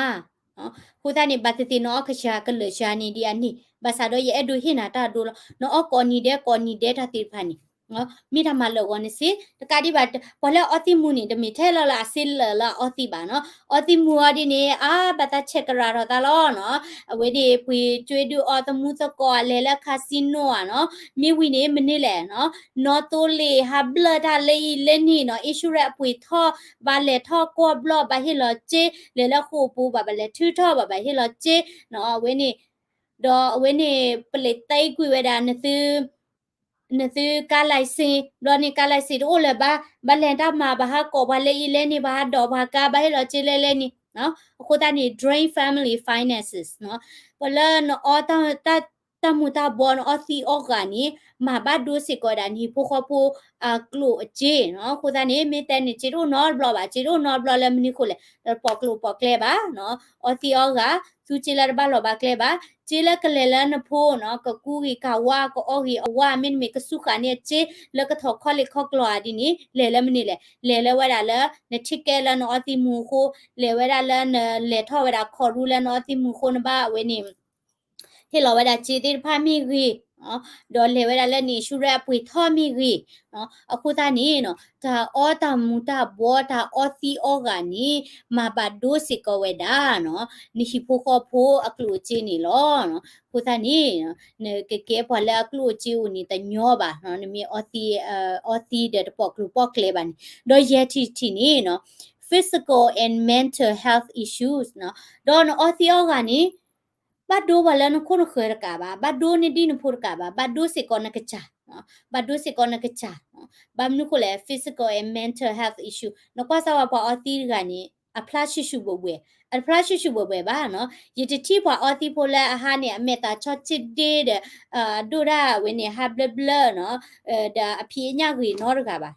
အဃိသတးန့ၣ် ဘၣ်သ့ၣ်သ့ၣ်နအီကစၢ်ကလၢာ်စှၤန့ၣ်ဒ်အန့ၣ် ဘၣ်ဆၣ်ဒီးယအဲၣ်ဒိးဟ့ၣ်နၤတၢ်ဒိလီၤ. နအီကိးနံၤဒဲးကိးနံၤဒဲးတၢ်သ့ၣ်တဖၣ်န့ၣ် မ့ၢ်တၢ်မၤလၢာ်ဂီၤန့ၣ်စ့ၢ်, တကးဒံးဘၣ် ပှၤလၢအအီသံးမူၤန့ၣ် တမ့ၢ်ထဲလီၤလၢအစ့လၢာ်လၢအအီသံးဘၣ်နီၤ. အီသံးမူၤအီၤဒ်န့ၣ် အါဘၣ်သးဆဲးကရၢ်ထီၣ်သးလီၤနီၤ. အဝဲန့ၣ် ပှ့ၤကၠွ့ဒုးအီသးသမူသကိး အလဲၤလၢ casino ဧါနီၤ. မ့ၢ်ဝံၤန့ၣ် မနုၤလဲၣ်နီၤ, နီၣ်သိလ့ၣ်ဟးဘျၢၣ်တၢ်လၢအံၤလၢန့ၣ်နီၤ, insurance အပှ့ၤထီၣ်, ဘၣ်လဲၤထီၣ်ကွီၢ်ဘျီၣ် ဘၣ်ဟ့ၣ်လီၤစ့, လဲၤလၢဃိာ်ပူၤ ဘၣ်ဘၣ်လဲၤထုးထီၣ် ဘၣ်ဘၣ်ဟ့ၣ်လီၤစ့နီၤ. အဝဲန့ၣ် ဒီးအဝဲန့ၣ် ပလဲၤသံကွံာ်ဝဲဒၣ် နသုကါ license ဘျီန့ၣ် ကါ license တအိၣ်လၢၤဘၣ်, ဘၣ်လဲၤတၢ်မၤ ဘၣ်ဟးကိးပှၤလၢအံၤလၢန့ၣ် ဘၣ်ဟးဒိးပှၤကါ ဘၣ်ဟ့ၣ်လီၤစ့လၢလၢန့ၣ်. အဃိသတးန့ၣ် drain family finances နီၤ. ပှၤလၢနအီ တၢ်မူၤတၢ်ဘှီ နအီသံးအီဂၤန့ၣ် မၤဘၣ်ဒိစ့ၢ်ကီးဝဲဒၣ်နဟံၣ်ဖိဃီဖိအကျိၣ်အစ့နီၤ. အဃိသတးန့ၣ် မ့ၢ်တဲန့ၣ် စ့တအိၣ်နီတဘျီဘၣ်, စ့တအိၣ်နီတဘျီလၢမနုၤအဃိလဲၣ်, တပိာ်ကျိၤပိာ်ကျဲဘၣ်နီၤ. အီသံးအီဂၤ သူစ့လၢတဘၣ်လီၤဘၣ်ကျဲဘၣ်, စ့လၢကလဲၤလၢနဖိနီၤ, ကကူဂ့ၤကဝါ ကအီဂ့ၤအဝါ မ့တမ့ၢ်ကစူၢ်ဃာ်န့ၢ်အစ့လၢကထီၣ်ခီလ့ၣ်ခီကျိၤဧါဒ်န့ၣ် လဲၤလၢမနုၤလဲၣ်, လဲၤလၢဝဲဒၣ်လၢ နထံကဲလၢနအီသံးမူၤအဃိ, လဲၤဝဲဒၣ်လၢနလဲၤထီၣ်ဝဲဒၣ်ခီၣ်ရူလၢနအီသံးမူၤအဃိ နဘၣ်အဝဲန့ၣ် ဟ့ၣ်လီၤဝဲဒၣ်စ့သ့ၣ်တဖၣ်မ့ၢ်ဂ့ၤ, ဒီးလဲၤဝဲဒၣ်လၢန insurance အပှ့ၤထီၣ်မ့ၢ်ဂ့ၤ, အဃိသတးန့ၣ်နီၤ တၢ်အီတၢ်မူၤတၢ်ဘှီ တၢ်အီသံးအီဂၤန့ၣ် မၤဘၣ်ဒိစ့ၢ်ကီးဝဲဒၣ်နီၤ နဟံၣ်ဖိဃီဖိအကျိၣ်အစ့န့ၣ်လီၤ. အဃိသတးန့ၣ် နကကဲပှၤလၢအကျိၣ်အစ့အိၣ်န့ၣ်တညီဘၣ်, နမ့ၢ်အီသံး, အီသံးဒီးတပိာ်ကျိၤပိာ်ကျဲဘၣ်န့ၣ်, ဒီးယဲၢ်ထံၣ်တထံၣ်န့ၣ်နီၤ physical and mental health issues နီၤ, ဒီးနအီသံးအီဂၤန့ၣ် ဘၣ်ဒိပှၤလၢနခိၣ်နဃၢၤတကးဘၣ်, ဘၣ်ဒိနဒံၣ်နဖိတကးဘၣ်, ဘၣ်ဒိစ့ၢ်ကီးနကစၢ်, ဘၣ်ဒိစ့ၢ်ကီးနကစၢ်. ဘၣ်မနုၤဃိလဲၣ် physical and mental health issue နကွၢ်စၢ်ဝဲပှၤအီသံးတဂၤန့ၣ် အဖျါဆူၣ်ဆူၣ်ဘှဲၣ်ဘှဲၣ်, အတဖျါဆူၣ်ဆူၣ်ဘှဲၣ်ဘှဲၣ်ဘၣ်နီၤ. ယတထံၣ်ပှၤအီသံးဖိလၢအဟါန့ၣ် အမဲာ်သးဆီၣ်ဆံၣ်ဒ့ဒီး အဒိၣ်ဒၣ်ဝဲန့ၣ် ဟးဘျၢဘျၢနီၤ, ဒီးအဖံးအညၣ်ဂ့ၤနီတဂၤဘၣ်.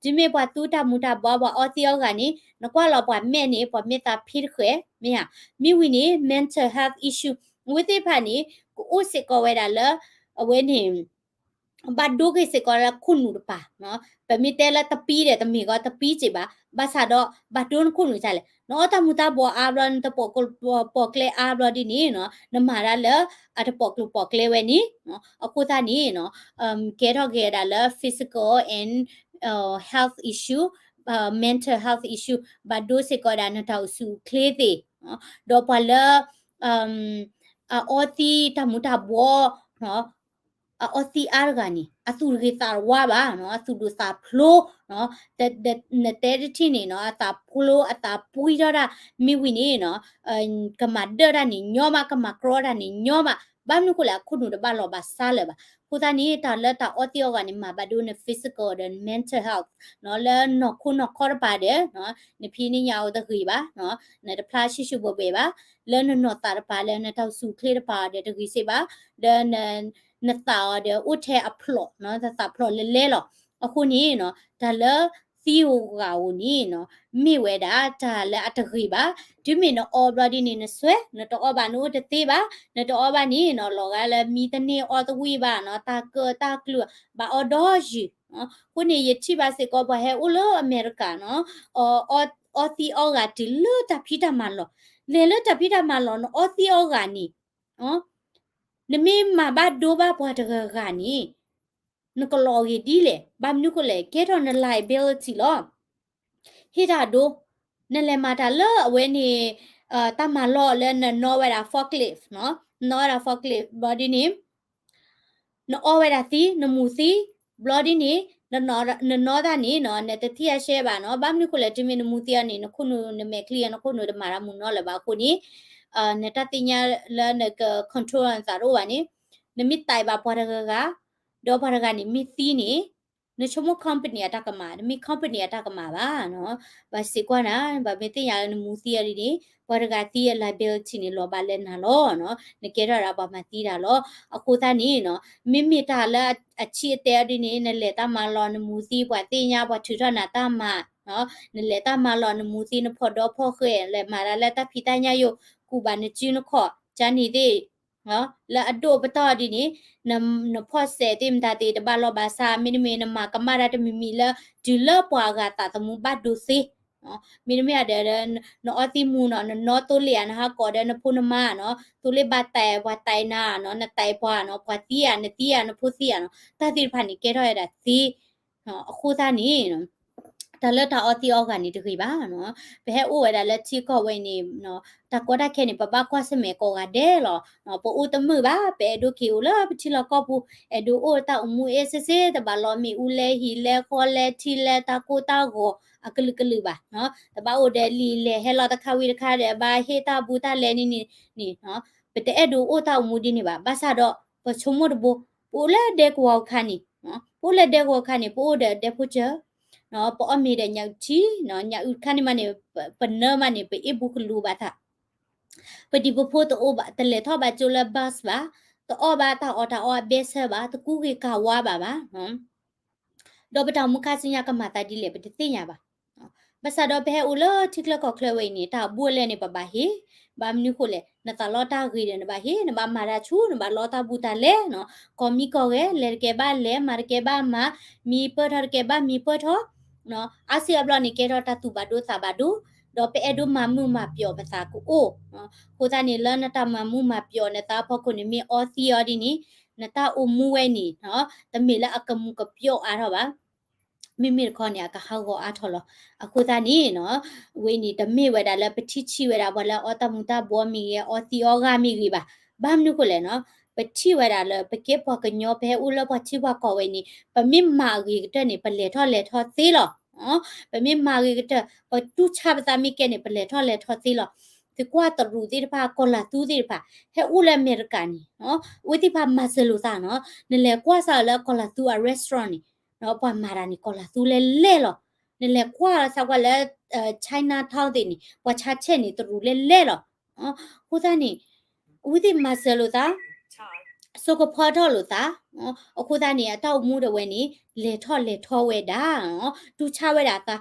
တုၤမ့ၢ်ပှၤသူတၢ်မူၤတၢ်ဘှီ ပှၤအီသံးအီဂၤန့ၣ် နကွၢ်လီၤပှၤမဲာ်န့ၣ် ပှၤမဲာ်သးဖံးတဃဲၤ မ့ၢ်ဧါ. မ့ၢ်ဝံၤန့ၣ် mental health issue အဝဲသ့ၣ်တဖၣ်န့ၣ် ကအိၣ်စ့ၢ်ကီးဝဲဒၣ်လၢ အဝဲန့ၣ် ဘၣ်ဒိက့ၤစ့ၢ်ကီးလၢခိၣ်နူာ်တပၤ, ပမ့ၢ်တဲလၢတပံၤဒီးတမ့ၢ်ကီးတပံၤစ့ၢ်ဘၣ်, ဘၣ်ဆၣ်ဒီးဘၣ်ဒိနခိၣ်နူာ်ဒ်လဲၣ်, နအီတၢ်မူၤတၢ်ဘှီအါဘျီ နတပိာ်ကျိၤပိာ်ကျဲအါဘျီဒ်န့ၣ်နီၤ နမၤတၢ်လၢအတပိာ်ကျိၤပိာ်ကျဲဝဲန့ၣ်, အဃိသတးန့ၣ်နီၤ ကဲထီၣ်က့ၤဝဲဒၣ်လၢ physical and health issue, mental health issue ဘၣ်ဒိစ့ၢ်ကီးဝဲဒၣ်နတၢ်အိၣ်ဆူၣ်အိၣ်ချ့သ့ၣ်, ဒီးပှၤလၢ အအီသံးတၢ်မူၤတၢ်ဘှီ အအီသံးအါတဂၤန့ၣ် အသူၣ်တဂ့ၤသးတဝါဘၣ်, အသူၣ်ဒိၣ်သးဖျိး, နတဲတထံၣ်န့ၣ်နီၤ အသးဖျိးအသးပှံထီၣ်တၢ် မ့ၢ်ဝံၤန့ၣ်နီၤ ကမၤဒၢၣ်တၢ်န့ၣ်ညီမး ကမၤကြီတၢ်န့ၣ်ညီမး, ဘၣ်မနုၤဃိလဲၣ် အခိၣ်နူာ်တဘၣ်လီၤဘၣ်စးလၢၤဘၣ်. အဃိသတးန့ၣ် တၢ်လၢတၢ်အီသံးအီဂၤန့ၣ် မၤဘၣ်ဒိန physical ဒီး mental health လၢနီၢ်ခိနီၢ်ခီတပၤဒီး နဖံးနညၣ်အီၤတဂ့ၤဘၣ်, နတဖျါဆူၣ်ဆူၣ်ဘှဲၣ်ဘှဲၣ်ဘၣ်, လၢနနီၢ်သးတပၤလၢနတၢ်အိၣ်ဆူၣ်အိၣ်ချ့တပၤဒီးတဂ့ၤစ့ၢ်ဘၣ်, ဒီး နသးအီၤဒီးအိၣ်ထဲအဖျိး, နသးဖျိးလဲလဲလီၤ. အဃိန့ၣ်နီၤ တၢ်လၢသံဧိၤဂာ်ဧိၤန့ၣ်နီၤ မ့ၢ်ဝဲဒၣ်တၢ်လၢအတဂ့ၤဘၣ်. တုၤမ့ၢ်နအီဘျီဒ်န့ၣ် နစွဲ, နတအီဘၣ်နအိၣ်တသ့ဘၣ်, နတအီဘၣ်န့ၣ်နီၤ လီၤဂာ်လၢမံတန့ၢ်အီသဝံၣ်ဘၣ်နီၤ တၢ်ကၢၣ်တၢ်ကျူၤ ဘၣ်အီဒီးယုၢ်. အဃိန့ၣ် ယထံၣ်ဘၣ်စ့ၢ်ကီးပှၤဟဲအိၣ်လၢအမဲရကၤနီၤ အီသံးအီဂာ်တုၤလၢတၢ်ဖံးတၢ်မၤလီၢ်, လဲၤလၢတၢ်ဖံးတၢ်မၤလီၢ် နအီသံးအီဂာ်န့ၣ် နမ့ၢ်မၤဘၣ်ဒိဘၣ်ပှၤတဂၤဂၤန့ၣ် နကလီၤအဂ့ၤဒ်လဲၣ်. ဘၣ်မနုၤဃိလဲၣ် ကဲထီၣ်န liability လီၤ. ဟ့ၣ်တၢ်ဒိ, နလဲၤမၤတၢ်လၢအဝဲန့ၣ် တၢ်မၤလီၢ်လၢနနီၣ်ဝဲဒၣ် forklift နီၤ, နနီၣ်ဝဲဒၣ် forklift ဘျီဒ်န့ၣ် နအီဝဲဒၣ်သံး နမူၤသံး ဘျီဒ်န့ၣ် နနီၣ်တၢ်န့ၣ်နီၤ နတထံၣ်အရှဲဘၣ်နီၤ. ဘၣ်မနုၤဃိလဲၣ် တုၤမ့ၢ်နမူၤသံးအီၤန့ၣ် နခိၣ်နူာ်နမဲာ်ချံအီၤ နခိၣ်နူာ်တမၤတၢ်မုာ်နီတလၢၤဘၣ်အဃိန့ၣ် နတၢ်သ့ၣ်ညါလၢနက control နသးတအိၣ်ဘၣ်န့ၣ် နမ့ၢ်တဲဘၣ်ပှၤတဂၤဂၤ ဒီးပှၤတဂၤန့ၣ်မ့ၢ်သံန့ၣ် နဆိကမိၣ် company အတၢ်ကမၣ် တမ့ၢ် company အတၢ်ကမၣ်ဘၣ်နီၤ. ဘၣ်စ့ၢ်ကီးနၤ ဘၣ်မ့ၢ်သ့ၣ်ညါလၢနမူၤသံးအီၤဒ်န့ၣ် ပှၤတဂၤသံအ liability န့ၣ် လီၤဘၣ်လၢနၤလီၤနီၤ. နကဲထီၣ်ဒၣ်ပှၤမၤသံတၢ်လီၤ. အဃိသတးန့ၣ်နီၤ မ့မ့ၢ်တၢ်လၢအဆံးအတဲအီၤဒ်န့ၣ် နလဲၤတၢ်မၤလီၢ် နမူၤသံး ပှၤသ့ၣ်ညါ ပှၤထုးထီၣ်နၤတၢ်မၤ နလဲၤတၢ်မၤလီၢ် နမူၤသံး နဖီၣ်ဒီဖီၣ်ဃဲ လဲၤမၤတၢ်လၢတၢ်ဖံးတၢ်ညၣ်ယိာ် ကူၣ်ဘၣ်နစုနခီၣ် ကန့ၣ်သ့ၣ် လၢအဒိၣ်ပတီၢ်ဒ်န့ၣ် နဖီၣ်စဲးသ့ၣ်မတၤသ့ၣ်တဘၣ်လီၤဘၣ်ဆၣ် မ့တမ့ၢ်နမၤကမၣ်တၢ်တမံၤမံၤလၢ တုၤလၢပှၤအဂၤသးသမူဘၣ်ဒိသ့ မ့တမ့ၢ်ဒီး နအီသံးမူၤနီၤ နနီၣ်သိလ့ၣ်ဧါ နဟးကိးဒီးနဖိနမါနီၤ သိလ့ၣ်ဘၣ်တဲာ် ပှၤတဲာ်နၤနီၤ နတဲာ်ပှၤနီၤ ပှၤသံဧါ နသံဧါ နဖိသံဧါနီၤ တၢ်သ့ၣ်တဖၣ်န့ၣ် ကဲထီၣ်ဝဲဒၣ်သ့ အဃိသတးန့ၣ် တၢ်လၢတၢ်အီသံးအီဂာ်န့ၣ်တဂ့ၤဘၣ်နီၤ. ပဟဲအိၣ်ဝဲဒၣ်လၢထံကီၢ်ဝဲန့ၣ် တၢ်ကီတၢ်ခဲန့ၣ် ပဘၣ်ကွၢ်ဆၢၣ်မဲာ်ကိးဂၤဒဲးလီၤ. ပအိၣ်တမုာ်ဘၣ် ပအဲၣ်ဒိးက့ၤအိၣ်လၢပထံလီၢ်ကီၢ်ပူၤ အဲၣ်ဒိးအိၣ်တၢ်အိၣ်မူအ့ၣ်စ့စ့ တဘၣ်လီၤမ့ၣ်အူလဲဟံၣ်လဲဃီလဲထံလဲတၢ်ကိၢ်တၢ်ဂီၤအကလုာ်ကလုာ်ဘၣ်. တဘၣ်အိၣ်ဒီးလံာ်လဲၢ်ဟဲလီၤတခါဝံၤတခါဒီး ဘၣ်ဟ့ၣ်တၢ်ဘူးတၢ်လဲန့ၣ်န့ၣ် ပတအဲၣ်ဒိးအိၣ်တၢ်အိၣ်မူဒ်န့ၣ်ဘၣ်. ဘၣ်ဆၣ်ဒီး ပဆိကမိၣ်တဘိ ပအိၣ်လၢဒဲကဝီၤခါန့ၣ် ပအိၣ်လၢဒဲကဝီၤခါန့ၣ် ပအိၣ်ဒီးဒဲဖိစၢၤ ပအီၣ်မ့ၤဒီးညၣ်အုၣ်ထံ ညၣ်အုၣ်ခါန့ၣ်မးန့ၣ် ပနၢမးန့ၣ် ပအ့ၣ်ဘူးကလူးဘၣ်သး ပဒံးပဖိတအိၣ်ဘၣ် တလဲၤထီၣ်ဘၣ်ကၠိလၢ bus ဘၣ်, တအီၣ်ဘၣ်တၢ်အီၣ်တၢ်အီအဘဲဆၢဘၣ်, တကူဂ့ၤကၤဝါဘၣ်ဘၣ်. ဒီးပတၢ်အိၣ်မူခါဆူညါကမၤသးဒ်လဲၣ် ပတသ့ၣ်ညါဘၣ်. ဘၣ်ဆၣ်ဒီးပဟဲအိၣ်လၢထံချၢကီၢ်ချၢဝဲအံၤန့ၣ် တၢ်ဘူးအလဲန့ၣ် ပဘၣ်ဟ့ၣ်, ဘၣ်မနုၤဃိလဲၣ် နသးလီတၢ်ဂ့ၤဒီးနဘၣ်ဟ့ၣ်, နဘၣ်မၤတၢ်ဆူ နဘၣ်လီတၢ်ဘူးတၢ်လဲနီၤ, ကီၢ်မံကီၢ်ဂဲၤ လဲၤတကဲဘၣ်လဲၤ မၤတကဲဘၣ်မၤ, မံပၢၢ်ထီၣ်တကဲဘၣ်မံပၢၢ်ထီၣ် အါစုအါဘျီန့ၣ် ကဲထီၣ်တၢ်သူၣ်ဘၣ်ဒိသးဘၣ်ဒိ, ဒီးပအဲၣ်ဒိးမၤမုာ်မၤပျီၣ်ပသးကအိၣ်. အဃိသတးန့ၣ် လၢနတၢ်မၤမုာ်မၤပျီၣ်နသးအဖီခိၣ်န့ၣ် မ့ၢ်အီသံးအီၤဒ်န့ၣ် နတၢ်အိၣ်မူဝဲန့ၣ် တမ့ၢ်လၢအကမူးကပျီၣ်အါထီၣ်ဘၣ်. မ့မ့ၢ်တခီန့ၣ် အကဟးဂီၤအါထီၣ်လီၤ. အဃိသတးန့ၣ် ဝဲန့ၣ်တမ့ၢ်ဝဲဒၣ်လၢပထံၣ်ဆံးဝဲဒၣ်ပှၤလၢအီတၢ်မူၤတၢ်ဘှီးမ့ၢ်ဂ့ၤ အီသံးအီဂၤမ့ၢ်ဂ့ၤဘၣ်. ဘၣ်မနုၤဃိလဲၣ်နီၤ, ပထံၣ်ဝဲဒၣ်လၢ ပကဲပှၤကညီ ပဟဲအိၣ်လၢပှၤထံပှၤကီၢ်ဝဲန့ၣ် ပမ့ၢ်မၤအဂ့ၤကတၢၢ်န့ၣ် ပလဲၤထီၣ်လဲၤထီသ့လီၤ. ပမ့ၢ်မၤအဂ့ၤကတၢၢ် ပတူၢ်ဆါပသးမ့ၢ်ကဲန့ၣ် ပလဲၤထီၣ်လဲၤထီသ့လီၤ. သုကွၢ်တရူးသ့ၣ်တဖၣ် ကီၤလၤသူသ့ၣ်တဖၣ် ဟဲအိၣ်လၢအမဲရကၤန့ၣ် အဝဲသ့ၣ်တဖၣ်မၤစၢၤလိာ်သးနီၤ, နလဲၤကွၢ်စးလၢကီၤလၤသူအ restaurant န့ၣ် ပှၤမၤတၢ်န့ၣ် ကီၤလၤသူလဲၣ်လဲၣ်လီၤ. နလဲၤကွၢ်စးကွၢ်လၢ Chinatown သ့ၣ်န့ၣ် ပှၤဆါဆဲးန့ၣ် တရူးလဲၣ်လဲၣ်လီၤ. အဃိသတးန့ၣ် အဝဲသ့ၣ်မၤစၢၤလိာ်သး စိကဖီထီၣ်လိာ်သး, အဃိသတးန့ၣ် အတၢ်အိၣ်မူဒၣ်ဝဲန့ၣ် လဲၤထီၣ်လဲၤထီဝဲဒၣ်, တူၢ်ဆါဝဲဒၣ်အသး.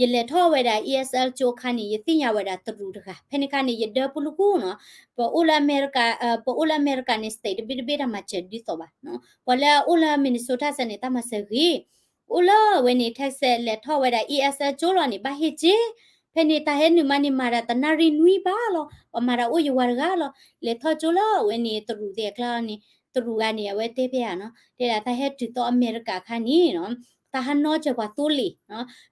ယလဲၤထီၣ်ဝဲဒၣ် E S L ကၠိအခါန့ၣ် ယသ့ၣ်ညါဝဲဒၣ်တရူးတဂၤ, ဖဲန့ၣ်အခါန့ၣ် ယဒၢပူၤလူၤကူနီၤ, ပအိၣ်လၢအမဲရကၤ, ပအိၣ်လၢအမဲရကၤန့ၣ် state တဘ့ၣ်တဘ့ၣ်တၢ်မၤစၢၤဒ်သိးဘၣ်, ပှၤလၢအအိၣ်လၢ Minnesota စ့ၢ်န့ၣ် တၢ်မၤစၢၤဂ့ၤ, အိၣ်လၢဝဲန့ၣ် Texas လဲၤထီၣ်ဝဲဒၣ် E S L ကၠိလီၤန့ၣ် ဘၣ်ဟ့ၣ်က့ၤ, ဖဲန့ၣ်တၢ်ဟဲနုာ်မးန့ၣ် မၤတၢ်တနၣ်ရံၣ်နွံပၢ်လီၤ, ပှၤမၤတၢ်အိၣ်ယဝၤတဂၤလီၤ, လဲၤထီၣ်ကၠိလၢဝဲန့ၣ် တရူးသ့ၣ်အကျါန့ၣ်, တရူးဂၤန့ၣ် အဝဲတဲဖဲဧါနီၤ, တဲဒၣ်တၢ်ဟဲတုၤသီအမဲရကၤအခါန့ၣ်နီၤ, တၢ်ဟးနီၣ်စၢၤပှၤသိလ့ၣ်,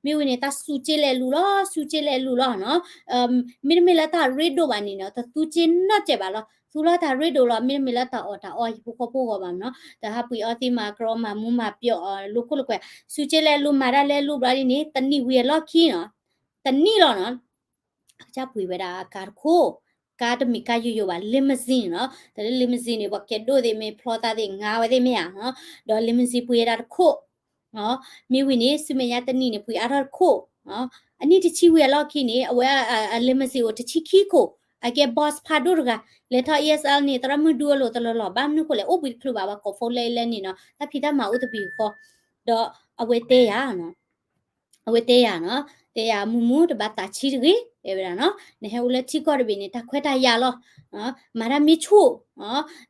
မ့ၢ်ဝံၤန့ၣ် တၢ်စူးက့လဲၤလူၤလီၤ, စူးက့လဲၤလူၤလီၤနီၤ, မ့တမ့ၢ်လၢတၢ်ရ့ဒိၣ်ဘၣ်န့ၣ်နီၤ တသူက့နီၣ်စၢၤဘၣ်လီၤ, သူလီၤတၢ်ရ့ဒိၣ်လီၤ, မ့တမ့ၢ်လၢတၢ်အီၣ်တၢ်အီဟံၣ်ဖိဃီဖိဂီၢ်ဘၣ်နီၤ, တၢ်ဟးပှ့ၤအီသံးမၤကြီမၤမူမၤပျီၣ်အီၤလိာ်ခိၣ်လိာ်ကွဲ, စူးက့လဲၤလူၤမၤတၢ်လဲၤလူၤဘျီဒ်န့ၣ် တနံၣ်ဝံၤအလီၢ်ခံနီၤ, တနံၣ်လီၤနီၤ အကစၢ်ပှ့ၤဝဲဒၣ်အကါတခိၣ်, ကါတမ့ၢ်ကါယိယိဘၣ် limousine နီၤ, တၢ်လၢ limousine န့ၣ် ပှၤကဲဒိၣ်သ့ၣ်မ့ၢ်ဖျီသးသ့ၣ်ငါဝဲသ့ၣ်မ့ၢ်ဧါ, ဒီး limousine ပှ့ၤဝဲဒၣ်တခိၣ်, မ့ၢ်ဝံၤန့ၣ် ဆူမဲာ်ညါတနံၣ်န့ၣ် ပှ့ၤအါထီၣ်တခိၣ်, အနံၣ်တဆံဝံၤအလီၢ်ခံန့ၣ် အဝဲအ limousine အိၣ်တဆံခံခိၣ်, အကဲ boss ဖးဒိၣ်တဂၤ, လဲၤထီၣ် E S L န့ၣ် သရၣ်မုၣ်ဒူအလိၤတလီၢ်လီၢ်, ဘၣ်မနုၤဃိလဲၣ် အိၣ်ဘှံးတချုးဘၣ် ပှၤကိး phone လၢအံၤလၢန့ၣ်နီၤ, တၢ်ဖံးတၢ်မၤအိၣ်တပံၤဃီ, ဒီး အဝဲတဲယၤနီၤ, အဝဲတဲယၤနီၤ, တဲယၤမူမူတဘၣ်သးဆံးတဂ့ၤ တဲဝဲဒၣ်နီၤ, နဟဲအိၣ်လၢထံကီၢ်တဘ့ၣ်န့ၣ် တၢ်ခွဲးတၢ်ယာ်လီၤ, မၤတၢ်မ့ၢ်ဆူၣ်,